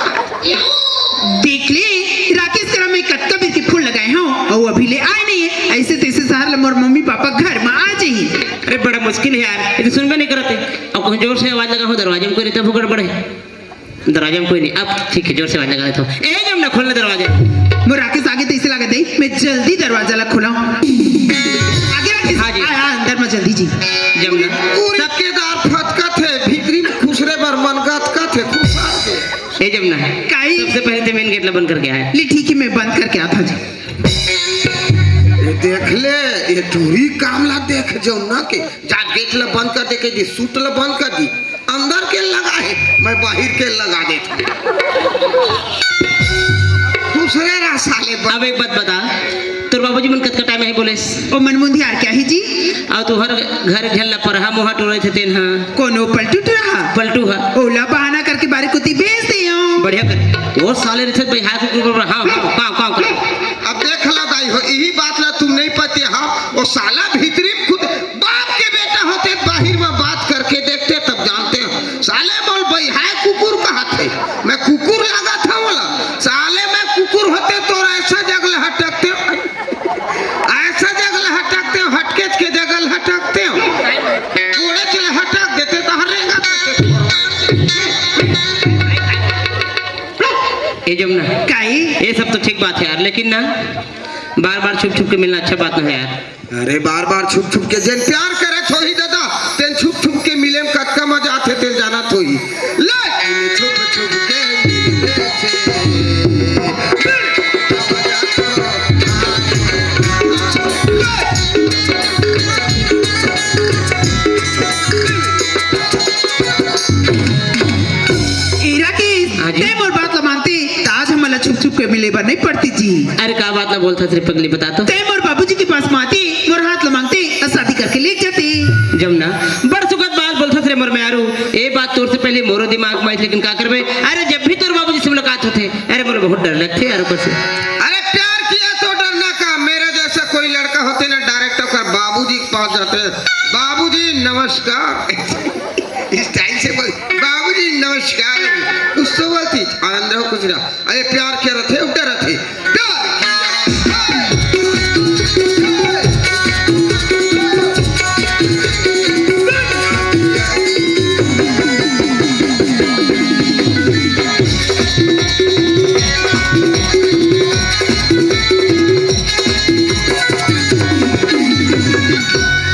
देख ले, राकेश करा मैं कतका बेर के फोन लगाए हंव, अउ अभी ले आय नहीं हे। अइसे तइसे शहर ले मोर मम्मी पापा घर म आ जाही। अरे बड़ा मुश्किल हे यार, ए तो सुनबे नहीं करत हे। अब कहूं जोर से आवाज लगाहूं, दरवाजा म कोई रहिथे, वो गड़बड़ हे। दरवाजा म कोई नहीं। अब ठीक हे, जोर से आवाज लगा देथंव। ए जमुना, खोल ना दरवाजा। मोर राकेश आगे तइसे लागत हे, मैं जल्दी दरवाजा ला खोलंव। आगे राकेश, हाँ जी। आ, आ, अंदर म जल्दी जी। जमुना। उरिद के दार फतकत हे, भीतरी म खुसरे बर मन कतकत हे, खुसर के। ए जमुना। काई? सबसे पहले ते मेन गेट ला बंद करके आय। ले ठीक हे, मैं बंद करके आत हंव जी। ए देख ले, ए टूरी काम ला देख, जमुना के। जा गेट ला बंद कर दे कहि दिस, सूट ला बंद कर दिस। अंदर के लगा हे, मैं बाहिर के लगा देथंव। खुसरे रह साले बन। अब एक बात बता, तोर बाबूजी मन कतका टाइम हे बोलेस? ओ मन मुंधियार के आही जी। अउ तुंहर घर झन ला परहा मोहा टोरथे तेन ह। कोनो पलटू टूरा ह? पलटू ह। ओला बहाना करके बारी कुती भेज दे हंव। बढ़िया करे। ओ साले रहिथे त भाई हाथ ऊपर, हाँ, हाँ, काव, काव, काव। अब देख ला दाई हो, इही बात ला तुम नहीं पते हो, ओ साला भीतरी म खुद बाप के जमुना, काई? ये सब तो ठीक बात है यार, लेकिन ना, बार बार छुप छुप के मिलना अच्छा बात ना है यार। अरे, बार बार छुप छुप के, जेन प्यार करत होही दादा, तेन छुप छुप के मिले में कतका मजा आथे, तेन जानत होही। लेकिन छुप छुप के मिले से ईरा की, हाँ जी। ते मोर बात ला मानते, त आज हमला छुप छुप के मिले बर नहीं पड़ती जी। अरे, का बात ला बोलथस रे पगली, बता तो। ते मोर बाबूजी के पास माती, मोर हाथ ला मांगते, अउ शादी करके ले जाते। जमुना, बड़ सुखद बात बोलथस रे मोर मेहरू। ए बात तोर से पहले मोरो दिमाग में आई, लेकिन का करबे? अरे, जब भी तोर बाबूजी से मुलाकात होथे, अरे, मोला बहुत डर लगथे यार ओकर से। अरे, प्यार किया तो डरना का, मेरे जैसा कोई लड़का होते ना, direct ओकर बाबूजी के पास जाते, "बाबूजी नमस्कार।" Style से बोल, "बाबूजी नमस्कार।" कुछ तो बोलती, "आनंद रहो, खुश रहो।" अरे, प्यार क्या रथे, उल्टा रथे। प्यार किया।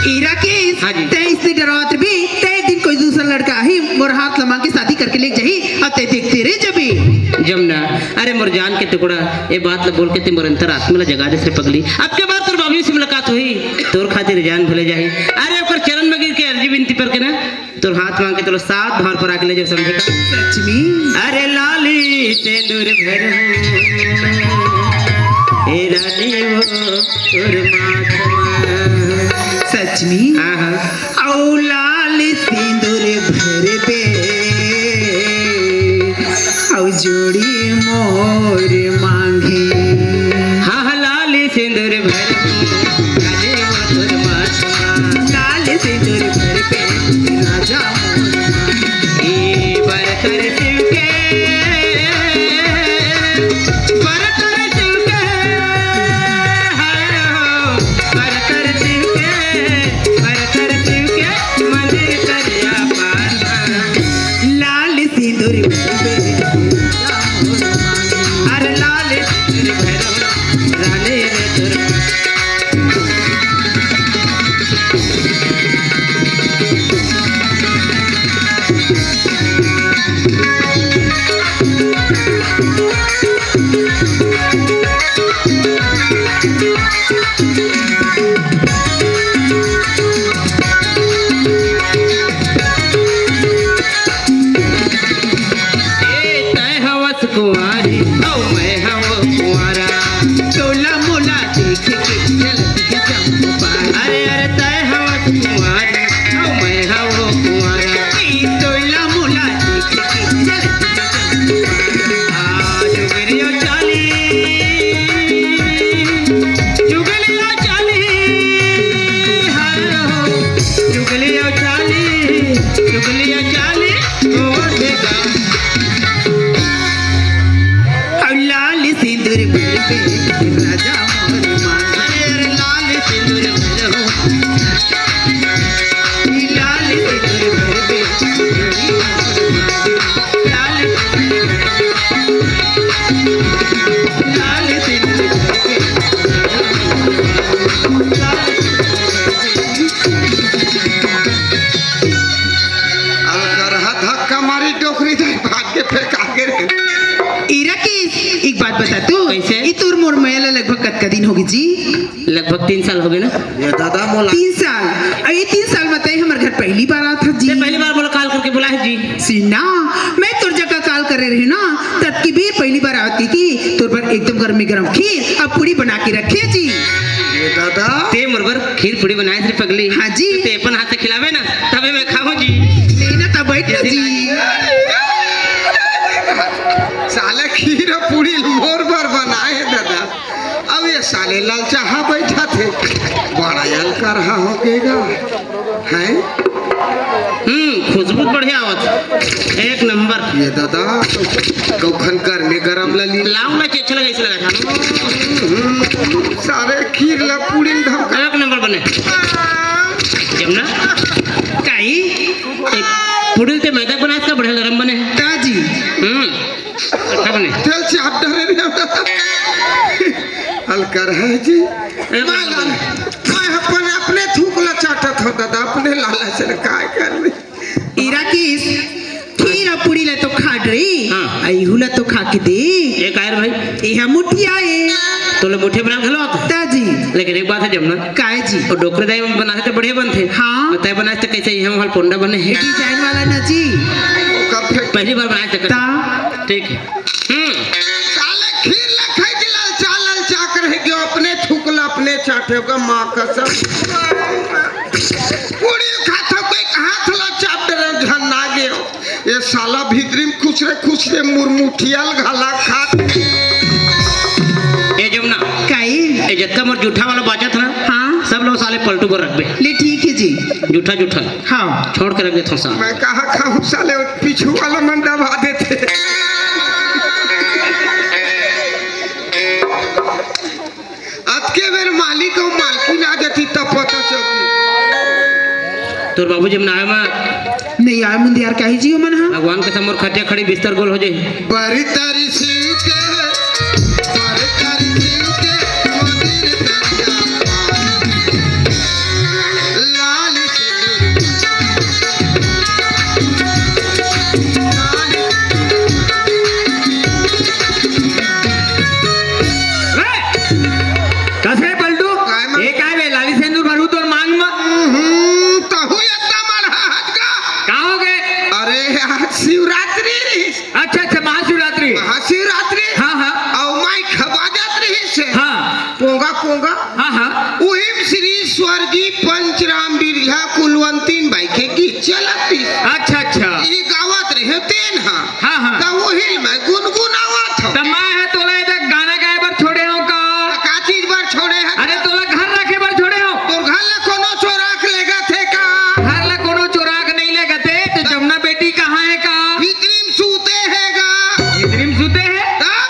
ईरा के हाँ जी। ते इसने डरावत भी, ते एक दिन कोई दूसरा लड़का आही, मोर हाथ ला मांग के शादी करके ले जाही, अउ ते देखते रह जबे। जमुना, अरे मोर जान के टुकड़ा, ये बात ला बोल के ते मोर अंतरात्मा ला जगा देस रे पगली। अब के बार तोर बाबूजी से मुलाकात होही, तोर खातिर जान भले जाही। अरे ओकर चरण में गिर के अर्जी विनती पर के ना, तोर हाथ मांग के तोला सात भांवर पर आके ले जाबे, समझे का? सच में? अरे लाली सिंदूर भर, ए रानी वो तोर माथ में। सच में? हाँ, हाँ। अउ लाल सिंदूर भरबे, अउ जोड़ी मोर मांगे। हाँ, हाँ, लाल सिंदूर भर, लाल सिंदूर भर पे राजा मोर। ए बरतर शिव के, बरतर शिव के, हाय हो, बरतर शिव के, बरतर शिव के, मंदिर करिया पाना। लाल सिंदूर भर पे राजा मोर मांगे। अरे लाल सिंदूर भर, रानी रे तोर ए, तैं हवस कुंवारी, अउ मैं हवं कुंवारा। तोला मोला देख के चलत हे जम्मो पारा। अरे, अरे, तैं हवस कुंवारी, अउ मैं हवं कुंवारा। ए, तोला मोला देख के चलत हे जम्मो पारा। आ, डोगरिया चाली, डोगरिया चाली, हाय हो, डोगरिया चाली, डोगरिया चाली। अउ लाल सिंदूर भर पे राजा मोर मांगे। अरे लाल सिंदूर भर हो, लाल सिंदूर भर पे, लाल सिंदूर भर पे, लाल सिंदूर भर पे। अलकरहा धक्का मारी डोकरी दाई भाग के फेंका गे रे। ईरा के, एक बात बता तू, कैसे? ई तोर मोर मया ला लगभग कतका दिन होगे जी? लगभग तीन साल होगे ना। ये दादा मोला तीन साल। अउ ये तीन साल में तैं हमर घर पहली बार आवत हस जी। ते पहली बार मोला call करके बुलाए जी। सीना, मैं तोर जगह call करे रहे ना, तब की बेर पहली बार आवत ही कि तोर बर एकदम गरमे गरम खीर अउ पूड़ी बना के रखे जी। ये दादा। ते मोर बर खीर पूड़ी बनाए रे पगली। हाँ जी। ते अपन हाथ से खिलावे ना, तबे मैं खाहूँ जी। लेना तब बैठ ना जी। साले खीर पूड़ी मोर बर बनाए दादा। अब ये साले ललचाहा बैठा थे, बड़ा अलकरहा होगे गा, हैं? हम्म, खुशबू बढ़िया आवत, एक नंबर। ये दादा, कौखन गरमे गरम ला ली। लाऊ ना, अच्छा लगा, ऐसे लगा था। हम्म, सारे खीर ला पूड़ी धमका। एक नंबर बने। जमुना, काई? एक पूड़ी ते मैदा बनाए का बढ़िया नरम बने। का जी? हम्म। अच्छा बने। तेल से हाथ कर है जी। मैं लाल, मैं अपन, अपने थूक ला चाटत हो दादा, अपने लालच ले काय कर ले। इरा किस, खीर अउ पूड़ी ले तो खा डरी, हाँ। अइहू ला तो खा के दे। ये काय रे भाई? ये हम मुठिया ए। तोला मुठिया बना घलो आता? ताजी। लेकिन एक बात है जमुना। काय जी? वो डोकरे दाई बनाथे तो बढ़िया बनथे। हाँ। तैं बनाए तो कैसे ये हम हल पोंडा बने है? डिजाइन वाला ना जी। पहली बार बनाए तो ता? ठीक है। हम्म। साले खीर ला खाई के ललचा ललचा कर है, जो अपने थूक ला अपने चाटे का माँ कसम। पूड़ी खात हो, कोई हाथ ला चाट रहे, झन ना गयो। ये साला भीतरी में खुसरे खुसरे मुरमुठिया ल घला खात। ए जमुना, काई? ए जतका मोर जूठा वाला बाचत ना, हाँ। सब लोग साले पलटू पर रखबे। ले ठीक है जी। जूठा जूठा। हाँ। छोड़ के रख देथों साला। मैं कहा खाऊं साले, वो पीछू वाला मन दबा देथे। अतके बेर मालिक अउ मालकिन आ जाती तब पता चलती। तोर बाबूजी मन आए मा? नहीं आए मुंदियार, काहे जी ओमन हा? भगवान के समोर खटिया खड़ी बिस्तर गोल हो जाए। बरी तारी शिव के, बरी तारी शिव के मंदिर तरिया। लाल से लाल। कस रे पलटू? काय मा? ये काय बे? लाली सेंदूर भरू तोर मांग मा? हम्म, तहू इतना मरहा हत का? का हो गए? अरे यार, शिवरात्रि रहिस। अच्छा, अच्छा, महाशिवरात्रि। महाशिवरात्रि। हाँ, हाँ। अउ माइक बाजत रहिस। हाँ। पोंगा, पोंगा। हाँ, हाँ। उहिम श्री स्वर्गीय पंचराम बिरजा कुलवंतीन बाई के गीत चलत रहिस। अच्छा, अच्छा। ई गावत रहे तेन हा। हाँ, हाँ। त उहिल मैं गुनगुनावत हूँ। त मैं ह तोला एदे गाना गाए बर छोड़े हूँ का? त का चीज बर छोड़े है? अरे तोला घर रखे बर छोड़े हूँ। तोर घर ला कोनो चोराक लेगथे का? घर ला कोनो चोराक नहीं लेगथे, त जमुना बेटी कहाँ है का? भीतरी में सूते है गा। भीतरी में सूते है? तब?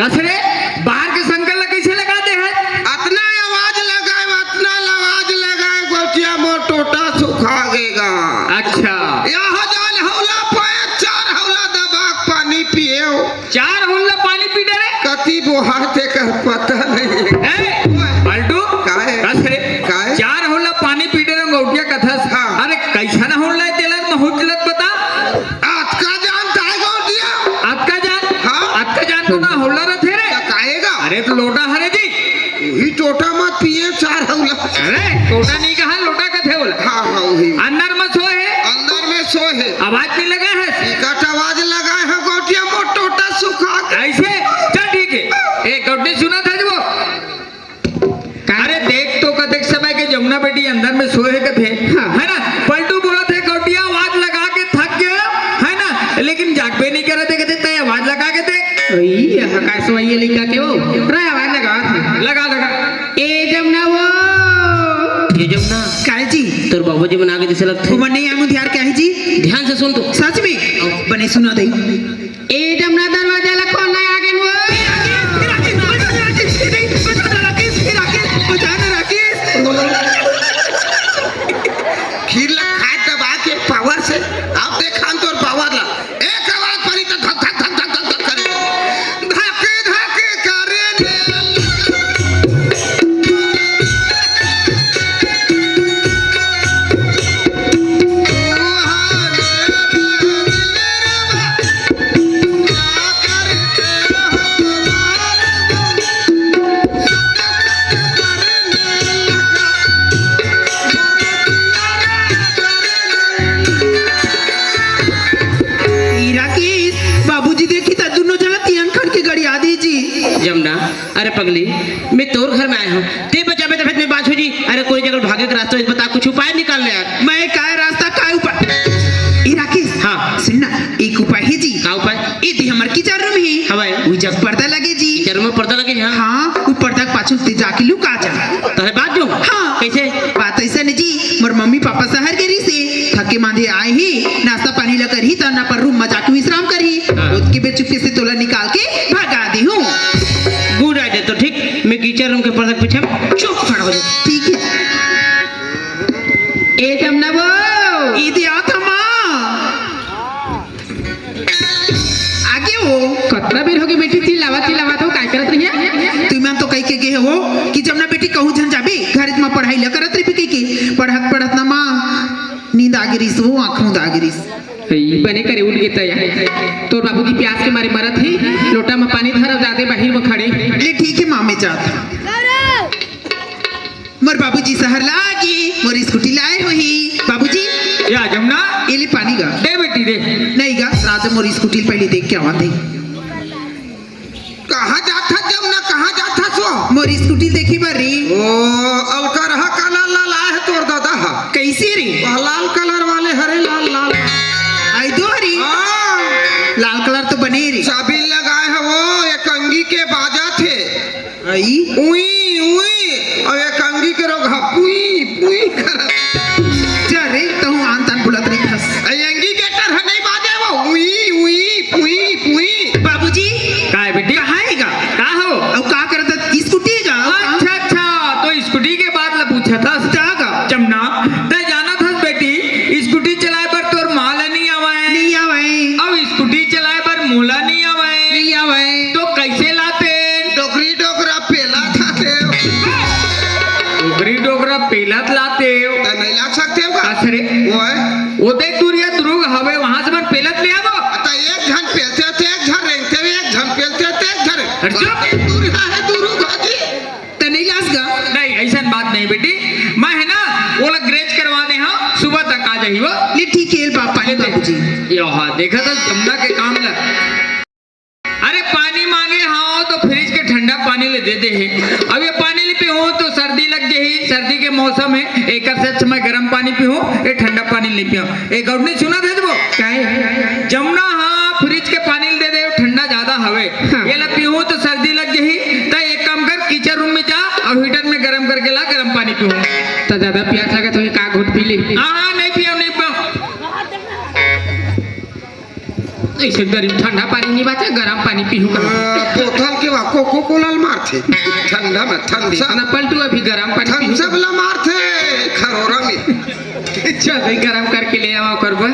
कस रे, बाहर के संकल ला कैसे लगा दे है? अतना आवाज लगाए, अतना आवाज लगाए, गोटिया मोर टोटा सुखा गेगा। अच्छा। यह जान हौला पाए, चार हौला दबा के पानी पिए हो। चार हौला पानी पी डरे? कति बोहार ते कर पता नहीं। ए, पलटू, काहे? कस रे, काहे? चार हौला पानी पी डरे गौटिया कथस। हाँ। अरे, कैसन हौला है तेला महूच लत बता? अतका जानता है गौटिया? अतका जान? हाँ। अतका जान तो ना हौला रथे रे। त काहेगा? अरे, तो लोटा हरे जी। वही टोटा मत पिए, चार हौला। अरे, टोटा नहीं कहा, लोटा कथे बोला। हाँ, हाँ, वही। अंदर में सोए है। अंदर में सोए है। आवाज नहीं लगा है। टिकट आवाज लगा है, गोटिया मोर टोटा सुखा के। ऐसे? चल ठीक है। ए, गौटी सुना था जी वो? अरे देख तो कतेक समय के जमुना बेटी अंदर में सोए है कथे। हाँ। है ना? पलटू बोला थे, गौटिया आवाज लगा के थक गया, है ना? लेकिन जागबे नहीं करे थे, कहते तय आवाज लगा के देख। ओई, यह का सोइए लइका के हो? रे आवाज लगा था। लगा, लगा। ए जमुना वो। ए जमुना। काय जी? तोर बाबूजी मन आगे जैसे लगथे। वो मन नहीं आमु ध्यान क्या है जी? ध्यान से सुन तो। सच में? बने सुना दे। ए जमुना दरवाजा ला खोलना आगे वो। खीर ला खाए दबा के पावर से। अब देखान तोर पावर ला। एक आवाज परी त धक धक धक धक धक धक करे। धक धक करे ने। ई राकेश, बाबूजी देखी त दुनो झन ला तियंग खन के गड़िया दी जी। जमुना, अरे पगली, मैं तोर घर में आए हूँ, ते बचाबे तबे मैं बाँचहूँ जी। अरे कोई जगह भागे के रास्ता बता, कुछ उपाय निकाल ले यार। मैं काय रास्ता, काय उपाय? ई राकेश, हाँ। सुन ना, एक उपाय है जी। का उपाय? ए दे हमर किचन रूम ही। हवय। उ जग पर्दा लगे जी। किचन रूम में पर्दा लगे, हाँ। हाँ, उ पर्दा के पाछू ते जाके लुका जा। तोहरे बात जो? हाँ। कैसे? बात ऐसा नहीं जी, मोर मम्मी पापा शहर गे रहिसे, थके मांदे आए ही, नाश्ता पानी ला करही, त अपन रूम में जाके विश्राम करही। हाँ। ओतके बेर चुपके से तोला निकाल के भगा देहूँ। Good idea, तो ठीक, मैं किचन रूम के पर्दा के पीछे चुप खड़ा हो जाऊँ। ठीक है। ए जमुना वो। ई दे आता माँ। आगे वो। कतरा बेर होगे बेटी, चिल्लावा चिल्लावा तो काय करत रहिया? तुमन तो कहि के वो कि जमुना बेटी कहूँ झन जाबे, घरे म पढ़ाई ल करत रहिबे कहिके, पढ़त पढ़त ना माँ नींद आ गे रिहिस, वो आँख मूंद आ गे रिहिस। ए, बने करे उठ गे तैं यार। तोर बाबूजी प्यास के मारे मरत हे, लोटा म पानी धर अउ जा दे बाहिर म खड़े। ले ठीक हे माँ, मैं जात हँव। मोर बाबूजी सहर ला आगे, मोर स्कूटी लाए होही। बाबूजी, या जमुना। ए ले पानी गा। दे बेटी, दे। नहीं गा, राजा मोर स्कूटी ल पहिली देख के आवा दे। कहाँ जात हस जमुना, कहाँ जात हस वो? मोर स्कूटी ल देखे बर रे। ओ, अलकरहा कलर ला लाए हे तोर ददा ह। कइसे रे? वह लाल कलर वाले हरे, लाल, लाल। आई दो हरी। हाँ। लाल कलर तो बने रे। चाबी लगाए हे वो, एक अंगी के बाजत हे। आई। उई, उई, अउ एक अंगी के रोगहा पुई, पुई करत। जा रे, तहूँ आन तान बोलत रहिथस। ए अंगी के टरहा नहीं बाजे वो, उई, उई, पुई, पुई। बाबूजी। का हे बेटी? कहाँ हे गा? का हो? अउ का करत हस? स्कूटी गा? अच्छा, अच्छा, तो स्कूटी के बात ल पूछत हस। का गा? जमुना, तैं जानत हस बेटी, स्कूटी चलाए बर तोर माँ ल नहीं आवय। नहीं आवय। अउ स्कूटी चलाए बर मोला नहीं आवय। नहीं आवय। तो कइसे लाते? डोकरी डोकरा पेलत लाते। डोकरी डोकरा पेलत लाते। त नहीं ला सकते हो का? अस रे। वो हे। वो देख दूरिहा दुरुग हवे, वहाँ से मन पेलत ले आवो। त एक झन पेलथे, त एक झन रेंगथे, एक झन पेलथे, त एक झन। अरे चुप। दूरिहा हे दुरुग भाजी। त नहीं लास गा? नहीं, अइसन बात नहीं बेटी, मैं हे ना, ओला ग्रेज करवा दे हँव, सुबह तक आ जाही वो। ले ठीक हे, बाबा, ले दे। बाबूजी। यो हाँ, देखा था जमुना के काम ला। अरे पानी मांगे हँव तो फ्रिज के ठंडा पानी ल दे दे हे। अब ये पानी ल पीहूँ तो सर्दी लग जाही, सर्दी के मौसम हे, एकर से अच्छा मैं गरम पानी पीहूँ, ये ठंडा पानी ल नहीं पीहूँ। एक और नहीं सुनत हस वो? काहे? जमुना ह फ्रिज के पानी ल दे दे, ठंडा ज्यादा हवे। हाँ। ये ला पीहूँ तो सर्दी लग जाही, त एक काम कर, किचन रूम में जा अउ हीटर में गरम करके ला, गरम पानी पीहूँ। त ज्यादा प्यास लगत होही, का घूँट पी ले? हाँ, हाँ, नहीं पीहूँ, नहीं पीहूँ। अइसे गरम ठंडा पानी नहीं बाचे, गरम पानी पीहूँ का। अ, बोतल के वा कोको कोला ल मारथे। ठंडा में, ठंडा। ना पलटू अभी गरम पानी पीहूँ। थम्स अप ला मारथे, खरोरा में। चल भाई, गरम करके ले आवा ओकर बर।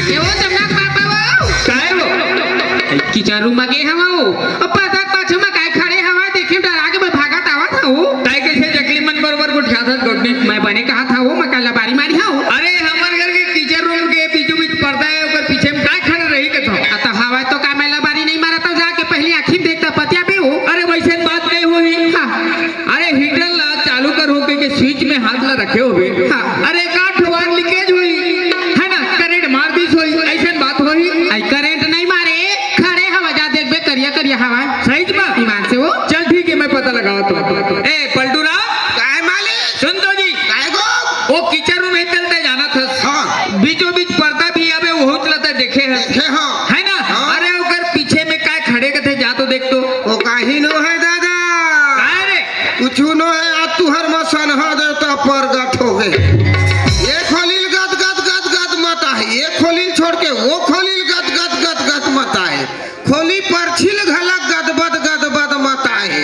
ए वो जमुना के पापा वो। काय वो? किचन रूम में गे हवँ वो। अब पर्दा के पाछू में काय खड़े हवँ, देखे डरा के मैं भागत आवत हँव। ताई कइसे जकली मन बरोबर गोठियाथस गोठनी? मैं बने कहत हँव वो, मैं का लबारी मारे हँव वो। अरे हमर घर के किचन रूम के बीचों बीच पर्दा हे, ओकर पीछे में काय खड़े रही कथँव? अ, त हवय तो का मैं लबारी नहीं मारत हँव, जाके पहिली आँखी में देख त पतियाबे वो। अरे वइसन बात नहीं होही। हाँ। अरे हीटर ला चालू करहूँ कहिके स्विच में हाथ ला रखे होबे। हाँ। अरे का ठो वायर लीकेज होही, हे ना, करंट मार दिस होही, अइसन बात होही। अई करंट नहीं मारे, खड़े हवय, जा देखबे, करिया करिया हवय। सही में? ईमान से वो। चल ठीक हे, मैं पता लगावत हँव। ए पलटू राम। काय मालिक? सुन तो जी। काय गो? वो किचन रूम हे, तैं जानत हस। हाँ। बीचों बीच पर्दा भी आबे, वहूच ला तैं देखे हस। देखे हँव। हे ना? हाँ। अरे ओकर पीछे में काय खड़े कथे, जा तो देख तो। वो काही नो हे दादा। काय रे? कुछु नो हे, आज तुँहर मसनहा देवता परगट होगे। ये खोली ल गद गद गद गद मताही, ये खोली ल छोड़ के वो खोली ल गद गद गद गद मताही। खोली परछी ल घला गद बद गद बद मताही।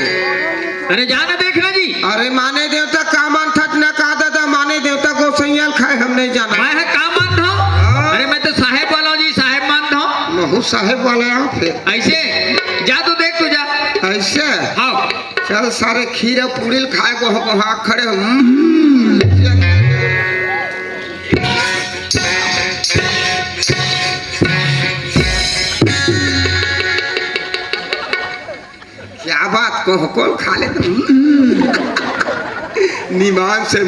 अरे जा ना देख ना जी। अरे माने देवता का मानथस ना का दादा, माने देवता गोसइयाँ ल खाए हम नहीं जानन। मैं ह का मानथँव? हाँ। अरे मैं तो साहेब वाला हँव जी, साहेब मानथँव। महूँ साहेब वाला हँव फेर। अइसे? जा तो देख तो जा। अइसे? हाँ। चल सारे खीर अउ पूड़ी ल खाए गोह गोहा खड़े। हम्म। क्या बात, कोह कोल खा ले तो। हम्म। निमान से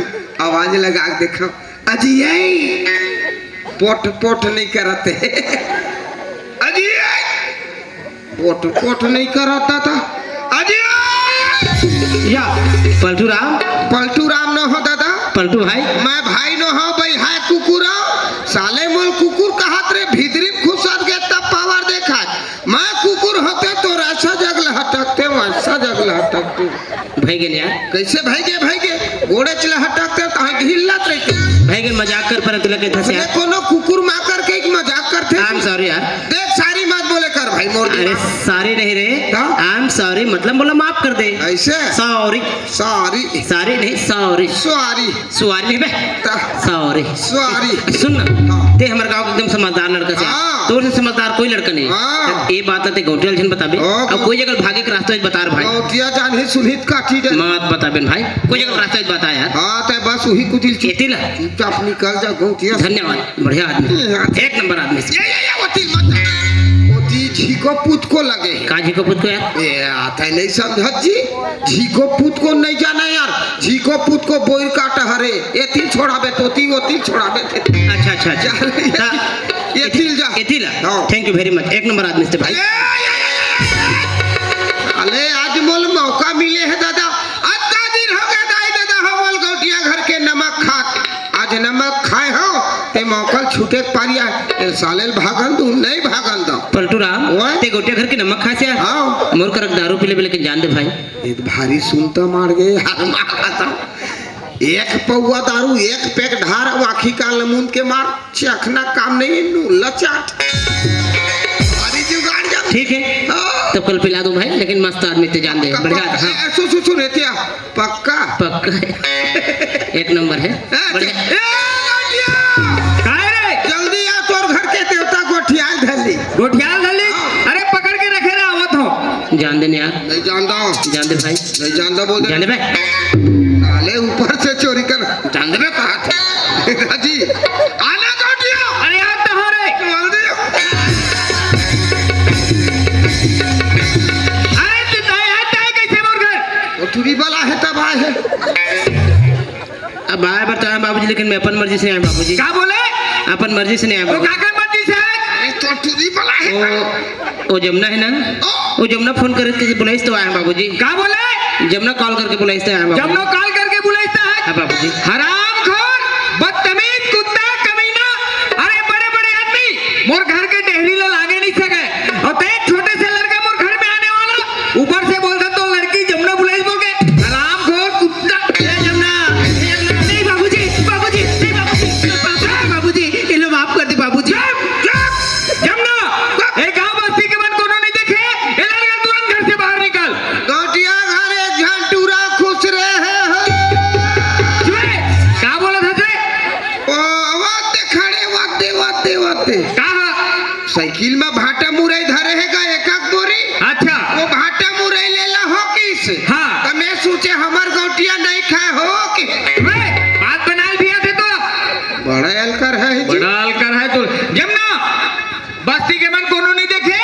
आवाज लगा के देखो। अजी, ए, पोट, पोट नहीं करत हे। अजी, ए, पोट, पोट नहीं करत दादा। अजी, ए। या, पलटू राम। पलटू राम न हो दादा। पलटू भाई। मैं भाई न हो, भाई है कुकुर हो। साले मोल कुकुर कहत रे, भीतरी में घुसत गे तब पावर देखा। मैं कुकुर होते तो रसा जगल हटकते, वैसा जगल हटकते। भई गेल यार। कइसे भई गे, भई गे? गोड़े चला हटकते, तहाँ हिल्लत रहिते। भई गेल, मजाक कर पर तुला के धसे। कोनो कुकुर माकर के एक मजाक करथे। I'm sorry यार। देख, सारी मत बोले कर भाई, अरे, सॉरी नहीं रे। हाँ? आई एम सॉरी, मतलब बोला माफ कर दे। ऐसे? सॉरी। सॉरी। सॉरी नहीं, सॉरी। सॉरी। सॉरी नहीं बे। ता- सॉरी। सॉरी। सुन ना, हाँ। ते हमर गांव के एकदम समझदार लड़का से। हाँ। तोर से समझदार कोई लड़का नहीं। हाँ। ये बात ते गौटिया ल झन बताबे। हाँ, अब कोई जगह भागे के रास्ता बता रहे भाई। गौटिया जान ही सुनित काटी दे। मत बताबे भाई, कोई जगह रास्ता बता यार। हाँ, ते बस वही कुदिल चुप। एतिला। चुपचाप निकल जा गौटिया। धन्यवाद, बढ़िया आदमी। हाँ। एक नंबर आदमी से। ये, ये, ये, ओती मत जा। ओती झिको पुत को लगे। का झिको पुत को यार? ए, आता नहीं समझत जी। झिको पुत को नहीं जाना यार। झिको पुत को बोइर काटा हरे। एतिल छोड़ाबे तोती, ओतिल छोड़ाबे ते। अच्छा, अच्छा, अच्छा। जा रे, ता- एतिल जा। एतिला। हाँ। Thank you very much। एक नंबर आदमी से भाई। ए, ए, ए, ए, ए। अले, आज मोल मौका मिले है दादा। अत्ता दिन हो गए दाई दादा हो मोल गौटिया घर के नमक खात। आज नमक खाए हो, ते मौका छूटे के पारिया। ए साले ल भागन दू, नहीं भागन दो। पलटू राम, ओए। ते गौटिया घर के नमक खाए से यार? हाँ। मोर करक दारू पी लेबे, लेकिन जान दे भाई। ये तो भारी सुनता मार गए यार, मार खाता। एक पौवा दारू, एक पैक ढार, अउ आँखी कान ल मूंद के मार, चखना काम नहीं है, नून ल चाट। अरे जुगाड़ जब ठीक है, हाँ। तब कल पिला दूं भाई, लेकिन मस्त आदमी ते जान दे, बढ़िया था, हाँ। ए, सुन, सुन, सुन, एतिया, पक्का? पक्का है। एक नंबर है, ए, बढ़िया। ए, गौटिया! काय रे? जल्दी आ, तोर घर के देवता गोठियाल धर ली। गोठियाल धर ली? हाँ। अरे पकड़ के रखे रहा, आवत हो। जान दे यार। नहीं जानता हूँ। जान दे भाई। नहीं जानता बोल दे। जान दे बे। साले ऊपर से चोरी कर। जान दे बे, कहा था। जी। आना गौटिया। अरे आप तो हो रे। बोल दे। अरे तू तो यार, तय कैसे मोर घर? वो टूरी वाला है तब आए है। अब आए बर तो आए बाबूजी, लेकिन मैं अपन मर्जी से नहीं आए बाबूजी। का बोले? अपन मर्जी से नहीं आए वो बाबूजी। काकर मर्जी से आए? ये तो टूरी वाला है। ओ, ओ जमुना है ना? ओ। ओ जमुना फोन करके बुलाइस तो आए बाबूजी। का बोले? जमुना कॉल करके बुलाइस तो आए बाबूजी। जमुना कॉल करके बुलाइस तो आए? हाँ बाबूजी। हरामखोर, बदतमीज, कुत्ता, कमीना। अरे बड़े बड़े आदमी मोर घर के डेहरी ला लागे नहीं सके। अउ ते छोटे से लड़का मोर घर में आने वाला, ऊपर से बोलता तो लड़की जमुना बुलाइस बोल के। हरामखोर कुत्ता। ए जमुना, ए जमुना। नहीं बाबूजी, बाबूजी, नहीं बाबूजी, बाबूजी, बाबूजी, ये लो माफ कर दे बाबूजी। चुप, चुप, जमुना। ए गांव बस्ती के मन कोनो नहीं देखे, ए लड़का तुरंत घर से बाहर निकल। गौटिया घर एक झन टूरा खुश रहे हो। चुप, का बोलत हस रे? ओ, वाते खड़े, वाते, वाते, वाते। का? साइकिल में भाटा मुरई धरे हे का, एक एक बोरी? अच्छा। वो भाटा मुरई लेला हो किस? हाँ। त मैं सोचे हमर गौटिया नहीं खाए हो कि? बे, बात बनाल भी आथे तो। बड़ा अलकर है जी। बड़ा अलकर है तो। जमुना, बस्ती के मन कोनो नहीं देखे,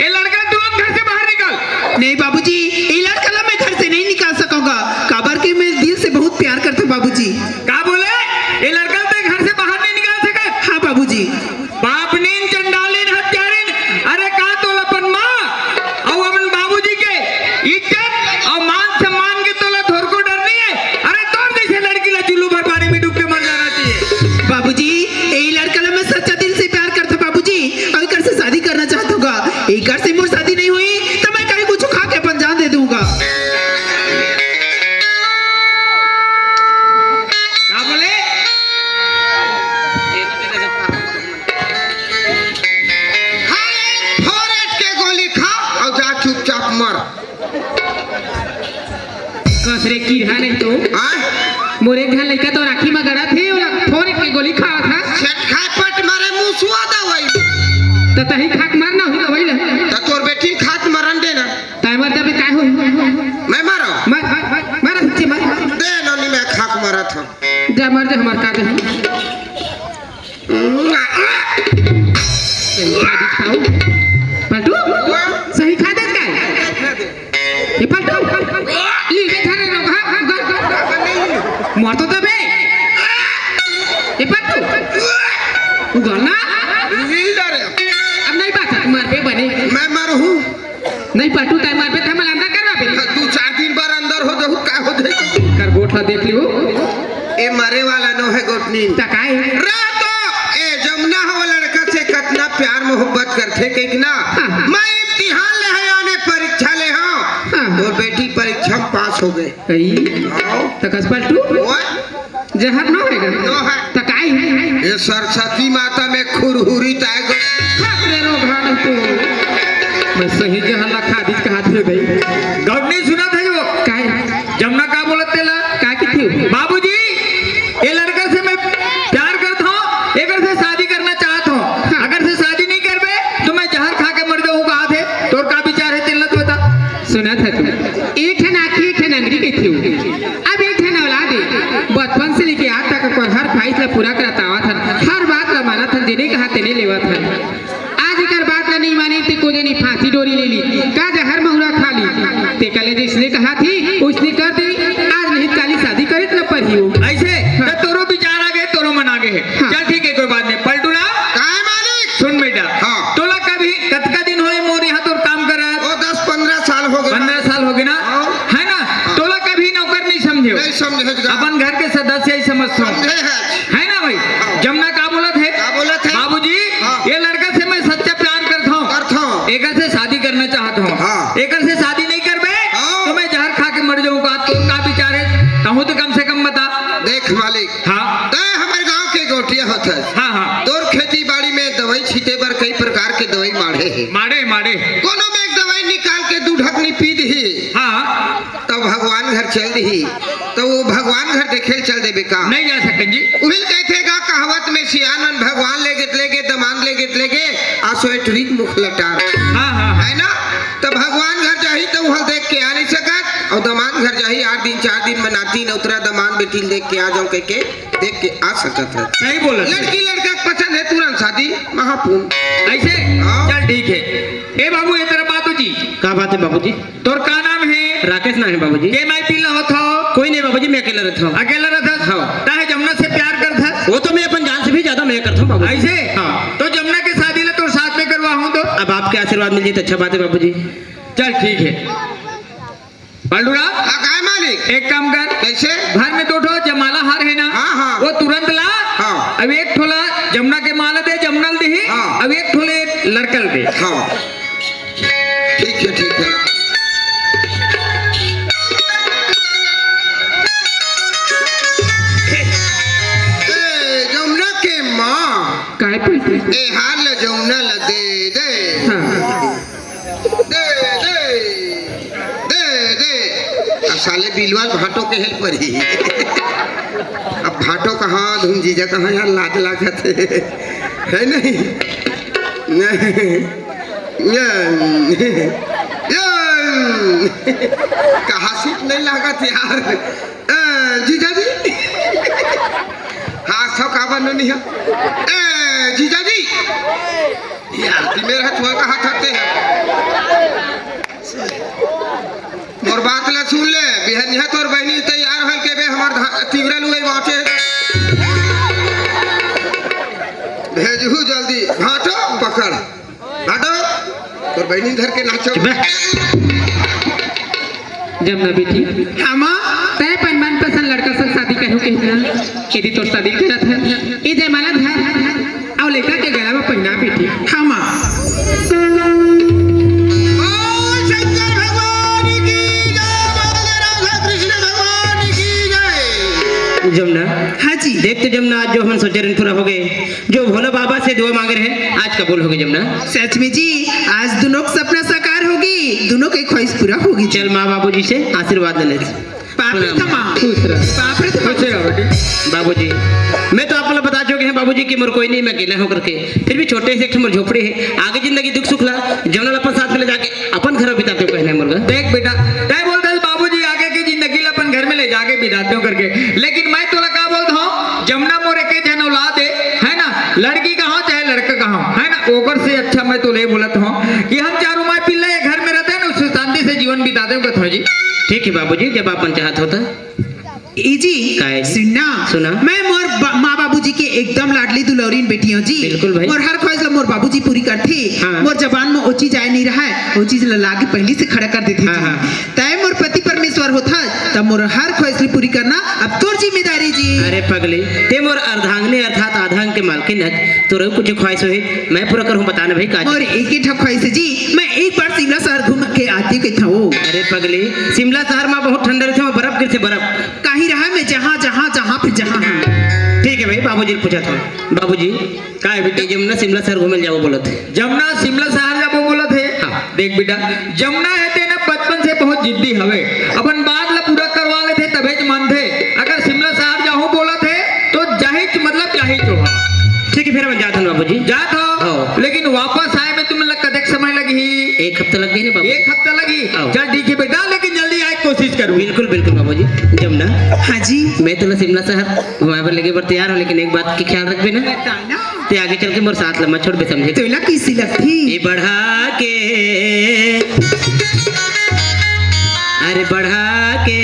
ये लड़का तुरंत घर से बाहर निकल। नहीं बाबूजी, ये लड़का ला मैं घर से नहीं निकाल सकूंगा, काबर के मैं दिल से बहुत प्यार करता हूँ बाबूजी। का बोले? ये लड़का ते घर से बाहर नहीं निकाल सकत? हाँ बाबूजी। पापनीन, चंडालीन, हत्यारीन, अरे का तोला अपन माँ अउ अपन बाबूजी के इज्जत अउ मान सम्मान के तोला थोरको डर नहीं है? अरे तोर जैसे लड़की ला चुल्लू भर पानी में डूब के मर जाना चाहिए। बाबूजी, यही लड़का ला मैं सच्चा दिल से प्यार करता बाबूजी, अउ एकर से शादी करना चाहता हूँ। एकर से मोर शादी नहीं हुई तो मैं कहीं कुछ खा के अपन जान दे दूंगा। का बोले? खा ले, फोरेट के गोली खा अउ जा चुपचाप मर। कस रे कीड़ा नहीं तो। हाँ? मोर एक झन लइका तो राखी म गड़त हे, ओला फोरेट के गोली खावत हस। छेटखाए पट मारे मुसुआ दवाई। त तही खाक मरना हुई दवाई ले। त तोर बेटी खात मरन दे ना। तै मर जाबे, काय होही? मैं मरो? मर, मर, मर, मर, मर। दे नोनी, मैं खाक मरत हूँ। जा मर जा, हमार का दे। सही खा दे खाओ। पलटू, सही खा दे काय? ये पलटू, लील में धरे रहो, भाग, भाग, भाग। मर तो दबे। ये पलटू, उगल ना। लील डरे। अब नहीं बात है, मर पे बने। मैं मरहूँ। नहीं पलटू, तै मरबे त हमन अंदर करवाबे। दू चार दिन बर अंदर हो जाहू, का हो जाही? कर गोठ ला देख लियो। ए मरे वाला नो है गोठनी। त काय? रे तो, ए जमुना हो लड़का से कतना प्यार मोहब्बत करथे कहिके ना। हाँ, हाँ। मैं इम्तिहान ले है, याने परीक्षा ले हाँ। हाँ, हाँ। तोर बेटी परीक्षा में पास हो गए। कही? आओ। त कस पलटू? ओए। जहर नो हे गा? नो हे। त काय हे? ये सरस्वती माता में खुरहुरी ताय गो। बाप रे रो भाड़ तो। सही जहर ला खा दिस कहाथे भाई। गौर नहीं सुनत हे वो। काहे? जमुना का बोलत तेला? का कथे? बाबूजी, ये लड़का से मैं प्यार करत हूँ, एकर से शादी करना चाहत हूँ। हाँ। अगर से शादी नहीं करबे तो मैं जहर खा के मर जाऊँ कहाथे। तोर का विचार हे तेला तो बता। सुनत हे तू, एक ठन आँखी एक ठन अंगरी कथे। अब एक ठन औलाद हे, बचपन से लेके आज तक ओकर हर ख्वाहिश ला पूरा करत आवत हन, हर बात ला मानत हन, जेने कहा तेने लेवत हन। आज एकर बात ला नहीं माने ते कोदे नहीं फांसी डोरी ले ली, का जहर महुरा खा ली। ते कले जैसने कहाथे ओइसने कर दे, आज नहीं त काली शादी करे त न परही हो। ऐसे? हाँ। त तोरो विचार आगे, तोरो मन आगे हे। हाँ। चल ठीक हे, कोई बात नहीं। पलटूरा, काय मालिक? सुन बेटा, हाँ। तोला कभी कतका दिन होए मोर यहाँ तोर काम करत? वो दस पन्द्रह साल हो गे। पन्द्रह साल हो गे ना? हाँ। हे ना? हाँ। तोला कभी नौकर नहीं समझे हो? नहीं समझे हो। अपन घर के सदस्य ही समझथों। समझे हे। हे ना भाई? हाँ। जमुना का बोलत हे? का बोलत हे? बाबूजी, हाँ। ये लड़का से मैं सच्चा प्यार करत हूँ। करत हूँ। एकर से शादी करना चाहत हूँ। हाँ। एकर से शादी नहीं करबे, हाँ। तो मैं जहर खा के मर जाऊँ कहाथे। तोर का विचार हे? तहूँ तो कम से कम बता। देख मालिक, हाँ। तैं हमर गांव के गोटिया होथस। हाँ, हाँ। तोर खेती बाड़ी में दवाई छीटे बर कई प्रकार के दवाई माढ़े हे। माढ़े, माढ़े। कोनो में एक दवाई निकाल के दू ढकनी पी दिही। हाँ। तब भगवान घर चल दिही, त वो भगवान घर देखे ल चल देबे का? नहीं जा सकते जी। उहिल कहथे गा कहावत में सियान मन, भगवान ले गे त ले गे, दमांद ले गे त ले गे, आ सोएटरी के मुख लटार। हाँ, हाँ, हाँ। हे ना? त भगवान घर जाही त उहाँ देख के आ नहीं सकत, अउ दमांद घर जाही आठ दिन चार दिन में नाती नौतरा दमांद बेटी ल देख के आ जाऊं कह के देख के आ सकत हे। सही बोलत हे। लड़की लड़का के पसंद हे, तुरंत शादी, महापुन। ऐसे? हाँ। चल ठीक हे। ए बाबू, ए तरफ आ तो जी। का बात हे बाबूजी? तोर का नाम हे? राकेश नाम हे बाबूजी। के माई पिल्ला होत हो? कोई नहीं बाबूजी, मैं अकेला रहता हूँ। अकेला रहत हस? हाँ। ताहे जमुना से प्यार करत हस? वो तो मैं अपन जान से भी ज्यादा मैं करता हूँ बाबूजी। ऐसे? हाँ। तो जमुना के शादी ला तोर साथ में करवाहूँ तो? अब आपके आशीर्वाद मिल जाए तो अच्छा बात है बाबूजी। चल ठीक है। पलटूरा, हाँ, काय मालिक? एक काम कर। कैसे? घर में दो ठो जयमाला हार है ना? हाँ, हाँ। वो तुरंत ला। हाँ। अब एक ठो ला जमुना के माँ ला दे, जमुना ला देही। हाँ। अब एक ठो ले लड़का ला दे। हाँ। ठीक है, ठीक है। ए, जमुना के माँ। काय पलटू? ए हार ला जमुना ला दे, दे। हाँ। दे, दे, दे, दे। अब साले बिलवा भाटो के हेल्प करी। अब भाटो कहाँ, धुन जीजा कहाँ यार, लाज लागत है, है नहीं? नहीं। ये, ये, कहाँ सूट नहीं लागत यार? ए, जीजा जी। हाँ, सौ काबर नहीं है। ए, जीजा जी। ये आरती में रह, छुआ का हाथ हटते हैं। मोर बात ला सुन ले, बिहनिया तोर बहिनी तैयार होल के बे, हमार धा-, तिवरा लुए बाँचे। भेजहू जल्दी, भाटो पकड़, भाटो, तोर बहिनी धर के नाचो। चुप बे। जमुना बेटी। हाँ माँ। तैं अपन मनपसंद लड़का संग शादी करहूँ कहिस ना, यदि तोर शादी करत हन, ए जयमाला धर, अउ लइका के गला म पहिना बेटी। हाँ माँ। बोल शंकर भगवान की जय, बोल राधा कृष्ण भगवान की जय। जमुना। हाँ जी। देख तो जमुना, आज जो हमन सोचे रहेन पूरा हो गे, जो भोला बाबा से दुआ मांगे रहेन, आज कबूल हो गे जमुना। सच में जी, आज दुनों के सपना साकार होगे, दुनों के ख्वाहिश पूरा होगे। चल माँ बाबूजी से आशीर्वाद ले ले। बाप रे तमा। खुश रह। बाप रे तमा। खुश रह बेटी। बाबूजी, मैं तो आप लोग बता चुके हैं बाबूजी कि मोर कोई नहीं, मैं अकेला हूँ करके। फिर भी छोटे से एक ठो मोर झोपड़ी है, आगे जिंदगी दुख सुख ला, जमुना ला अपन साथ में ले जाके अपन घर में बिताते हो कहना है मुर्गा। देख बेटा, तैं बोलत हस बाबूजी आगे के जिंदगी ला अपन घर में ले जाके बिताते हो करके, लेकिन मैं तोला का बोलत हूँ, जमुना मोर एक झन औलाद है, है ना, लड़की कहाँ चाहे लड़का कहाँ, है ना, ओकर से अच्छा मैं तोला ये बोलत हूँ कि हम चारों माई पिल्ला ये घर में रहते हैं ना, उससे शांति से जीवन बिताते हो कहत हूँ जी। ठीक है बाबूजी, जब आप मन चाहत होता। ए जी, काय जी? सुनना। सुना। मैं मोर बा-, माँ बाबूजी के एकदम लाडली दुलौरीन बेटी हूँ जी। बिल्कुल भाई। मोर हर ख्वाहिश ला मोर बाबूजी पूरी करथे। हाँ। मोर जबान में ओ चीज आए नहीं रहा है, ओ चीज ला लाके पहली से खड़ा कर देथे हाँ, जी। हाँ। तय मोर पति परमेश्वर होथा, तब मोर हर ख्वाहिश ला पूरी करना अब तोर जिम्मेदारी जी। अरे पगली, ते मोर अर्धांगनी अर्थात आधांग के मालकिन है, तोर कुछ ख्वाहिश होही, मैं पूरा करहूँ, बताना भाई का जी। मोर एक ही ठा ख्वाहिश है जी, मैं एक बार शिमला शहर घूम के आती कहत हूँ। अरे पगली, शिमला शहर में बहुत ठंडा रहथे, वहाँ बर्फ गिरथे, बर्फ। काहे रहा मैं जहाँ, जहाँ, जहाँ फिर जहाँ, हाँ। ठीक है भाई, बाबूजी पूछत हूँ। बाबूजी, का है बेटी? जमुना शिमला शहर घूमे जाबो बोलत हे। जमुना शिमला शहर जाबो बोलत हे? हाँ। देख बेटा, जमुना हे ते ना बचपन से बहुत जिद्दी हवे, अपन बात ला पूरा करवा लेथे तभेच मानथे। अगर शिमला शहर जाहूं बोलत हे तो जाहिच, मतलब जाहिच होहा। ठीक है, फिर मैं जात हूँ बाबूजी। जात हो? हाँ। लेकिन वापस आए में तुमन ला कतेक समय लगही? एक हफ्ता लग गई ना बाबू। एक हफ्ता लगही? हाँ। चल ठीक है बेटा, लेकिन जल्दी आए के कोशिश करू। बिल्कुल बिल्कुल बाबूजी। जमुना, हाँ जी। मैं तोला शिमला शहर घुमाए बर लेगे बर तैयार हूँ, लेकिन एक बात के ख्याल रखबे ना। ते आगे चल के मोर साथ लम्बा छोड़बे, समझे? तोला किसी लगती? ये बढ़ा के, अरे बढ़ा के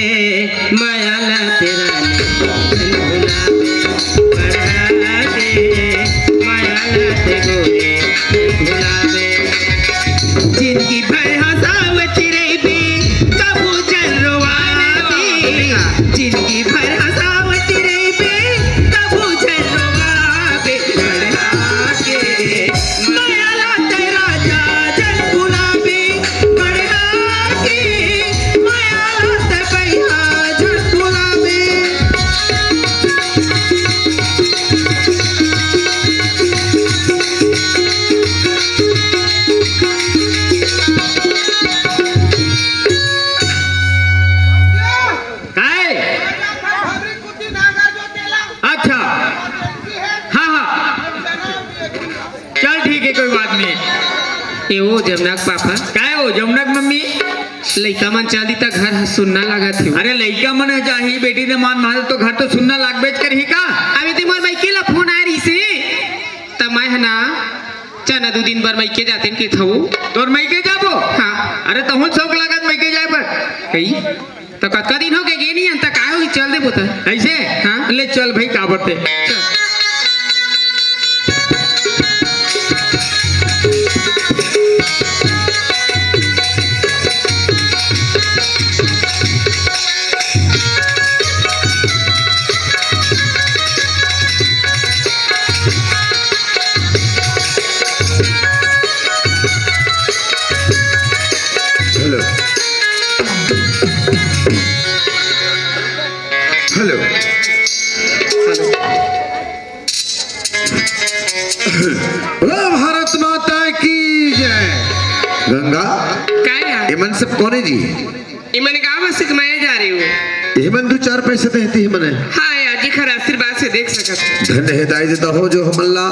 माया ला तेरा ने भुलावे, बढ़ा के माया ला ते गोरी भुलावे। जिनकी भर हंसावत रहिबे, कभू झन रोवाबे। जिनकी भर हंसावत रहिबे, कभू झन रोवाबे। बढ़ा के माया ला ते राजा झन भुलाबे। बढ़ा के माया ला ते भैया झन भुलाबे। काय? अच्छा। हाँ, हाँ। चल ठीक है, कोई बात नहीं। ए ओ जमुना के पापा। काय ओ जमुना के मम्मी? लइका मन चल दी त घर ह सुन्ना लागत हे। अरे लइका मन जाही, बेटी दमाद मन तो घर तो सुन्ना लागबेच करही का? अबे ते मोर मइके ला फोन आय रहिसे, त मैं ह ना चना दू दिन बर मइके जातेन के थव। तोर मइके जाबो? हाँ। अरे तहूं शौक लागत मइके जाए बर। कई? त कतका दिन होगे गे नइ हन, त काय होही, चल देबो त। अइसे? हाँ। ले चल भई, काबर ते। चल। हेलो। हेलो। बोलो भारत माता की जय। गंगा, काय यार? ये मन सब कोन हे जी? ये मन गांव में सिकमाए जा रही हूँ। ये मन दू चार पैसे देती है मने। हाँ यार जी, खर आशीर्वाद से देख सकत। धन्य हे दाई ददा हो जो हमन ला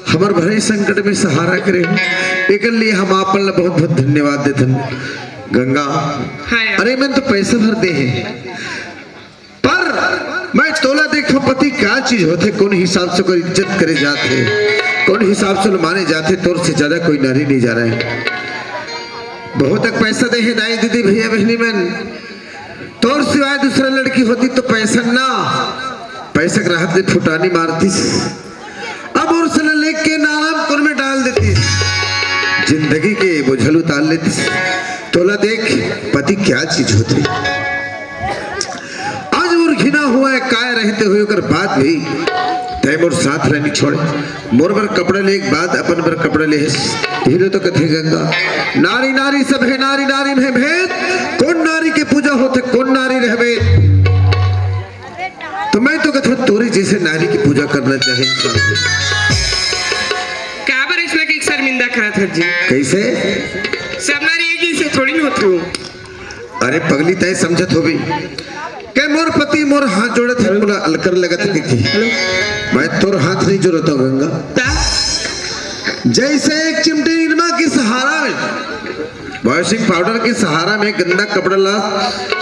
हमर भरे संकट में सहारा करे हो। एकर लिए हम आपन ला बहुत बहुत धन्यवाद देथन गंगा। हाँ यार। अरे मन तो पैसा भर दे हे, पर मैं तोला देखो पति का चीज होथे, कौन हिसाब से ओकर इज्जत करे जाथे, कौन हिसाब से माने जाथे, तोर से ज्यादा कोई नारी नहीं जाने। बहुत तक पैसा दे हे दाई दीदी भैया बहनी मन, तोर सिवाय दूसरा लड़की होती तो पैसा ना, पैसा के राहत ले फुटानी मारतीस। अब और से लेके नाम कोन में डाल देतीस, जिंदगी के बोझल उतार लेतीस। तोला देख पति क्या चीज होथे। आज मोर घिना हुआ है, काय रहते हुए ओकर बाद भी तय मोर साथ रहनी छोड़े। मोर बर कपड़ा ले के बाद अपन बर कपड़ा ले हस। हीरो तो कथे गंगा, नारी नारी सब है, नारी नारी में भेद। कौन नारी के पूजा होथे, कौन नारी रहबे? तो मैं तो कथा तोरे जैसे नारी की पूजा करना चाहे इंसान। काबर अइसना के शर्मिंदा करत हस जी? कैसे? सब नारी एक जैसे थोड़ी ना होथे। अरे पगली, तय समझत होबे के मोर पति मोर हाथ जोड़त हे, मोला अलकर लगत हे कि मैं तोर हाथ नहीं जोड़त हूँ गंगा। ता? जैसे एक चिमटी निरमा के सहारा में, वॉशिंग पाउडर के सहारा में गंदा कपड़ा ला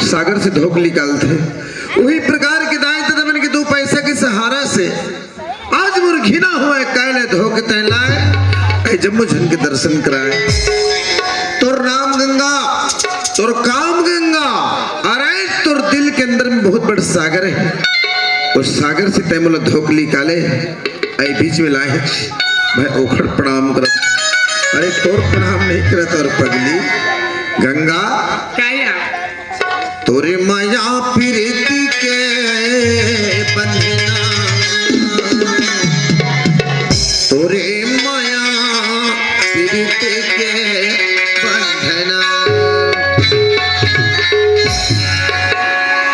सागर से धोक निकालथे, वही प्रकार के दाई ददा मन के दू पैसा के सहारा से आज मोर घिना हुआ है, काय ले धोके तय लाए, ऐ जम्मो झन के दर्शन कराए। तोर नाम गंगा, तोर काम गंगा, अरे तोर दिल के अंदर में बहुत बड़ सागर है, उस सागर से तय मोला धोक निकाले, ऐ बीच में लाए, मैं ओखर प्रणाम करत। अरे तोर प्रणाम नहीं करत और पगली गंगा। काया? तोरे माया प्रीति के बंधना, तोरे माया प्रीति के बंधना।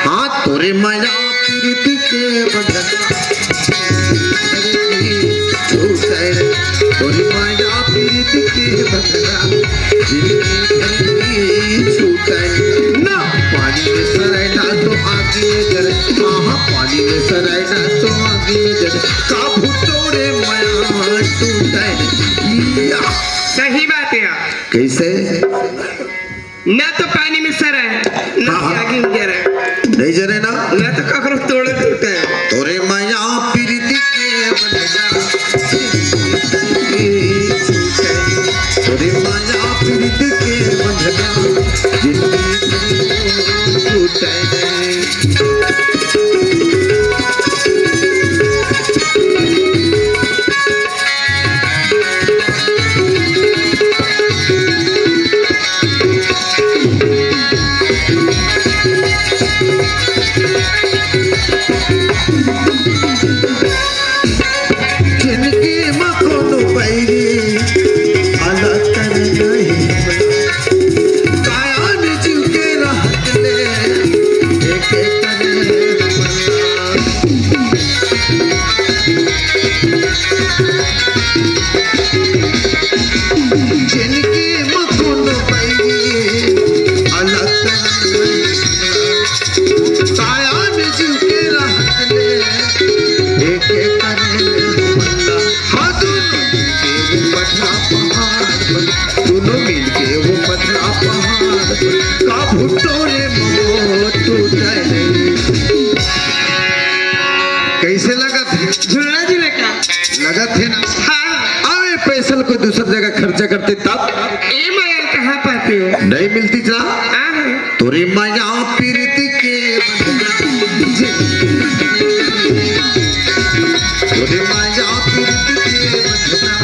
हाँ, तोरे माया प्रीति के बंधना। तोरे माया प्रीति के बंधना। नहीं जाने ना? ना तो ककरो तोड़े टूटे। तोरे माया प्रीति के बंधना, कैसे लगत हे? झुलना झुले का। लगत हे ना? हाँ। अबे पैसा ल कोई दूसर जगह खर्चा करते तब? ए माया ल कहाँ पाते हो? नहीं मिलती जा। हाँ, हाँ। तोरे माया प्रीति के बंधना। तोरे माया प्रीति के बंधना।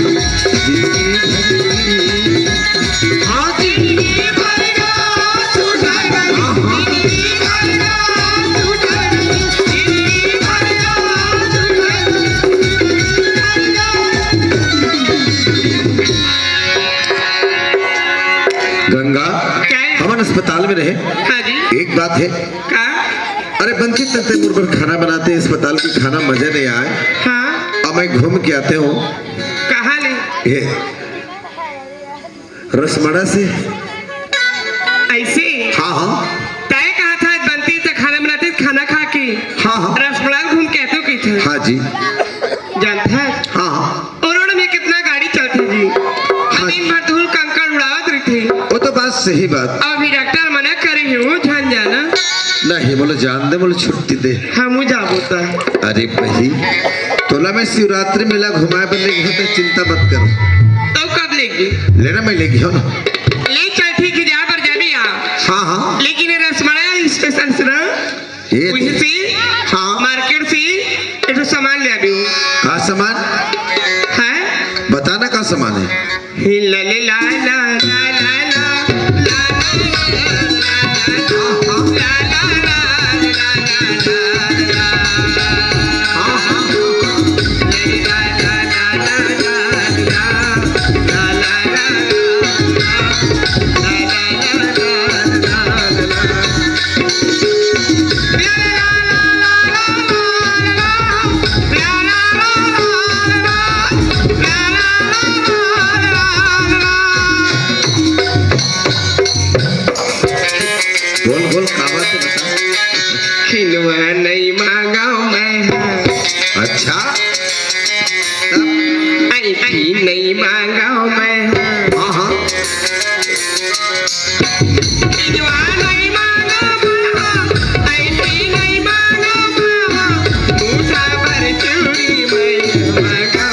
गंगा, क्या है? हमन अस्पताल में रहे। हाँ जी। एक बात है। का? अरे बंटी, तंते मोर बर खाना बनाते, अस्पताल की खाना मजा नहीं आए। हाँ। अब मैं घूम के आते हूँ। कहाँ ले? ये रसमड़ा से। ऐसे? हाँ, हाँ। तय कहा था बंटी त खाना बनाते, खाना खा के। हाँ, हाँ। रसमड़ा घूम के आते हो कही थे। हाँ जी। जानता है? हाँ, हाँ। और रोड में कितना गाड़ी चलती जी। हाँ। दिन भर धूल कंकड़ उड़ावत रहिथे। वो तो बात सही बात। अभी डॉक्टर मना करे हे, वो झन जाना। नहीं, बोले जान दे, बोले छुट्टी दे। हमू जाबो त। अरे बही, तोला मैं शिवरात्रि मेला घुमाए बर लेगे हंव, त चिंता मत कर। तो कब लेगे? लेना मैं लेगे हंव ना। ले चल, ठीक है, जहाँ पर जाबे आ। हाँ, हाँ। लेकिन ये रसमड़ा स्टेशन से ना, ये वहीं से, हाँ। मार्केट से एक ठो सामान ले आबे। का सामान? हैं? बताना का सामान है? बोल, बोल, का बात है, बता। खिलवा नहीं मांगा मैं, हाँ। अच्छा। तब? ऐठी नहीं मांगा मैं, हाँ। हाँ, हाँ। खिलवा नहीं मांगा मैं, हाँ। ऐठी नहीं मांगा मैं, हाँ। उठा पर चूड़ी मैं मांगा।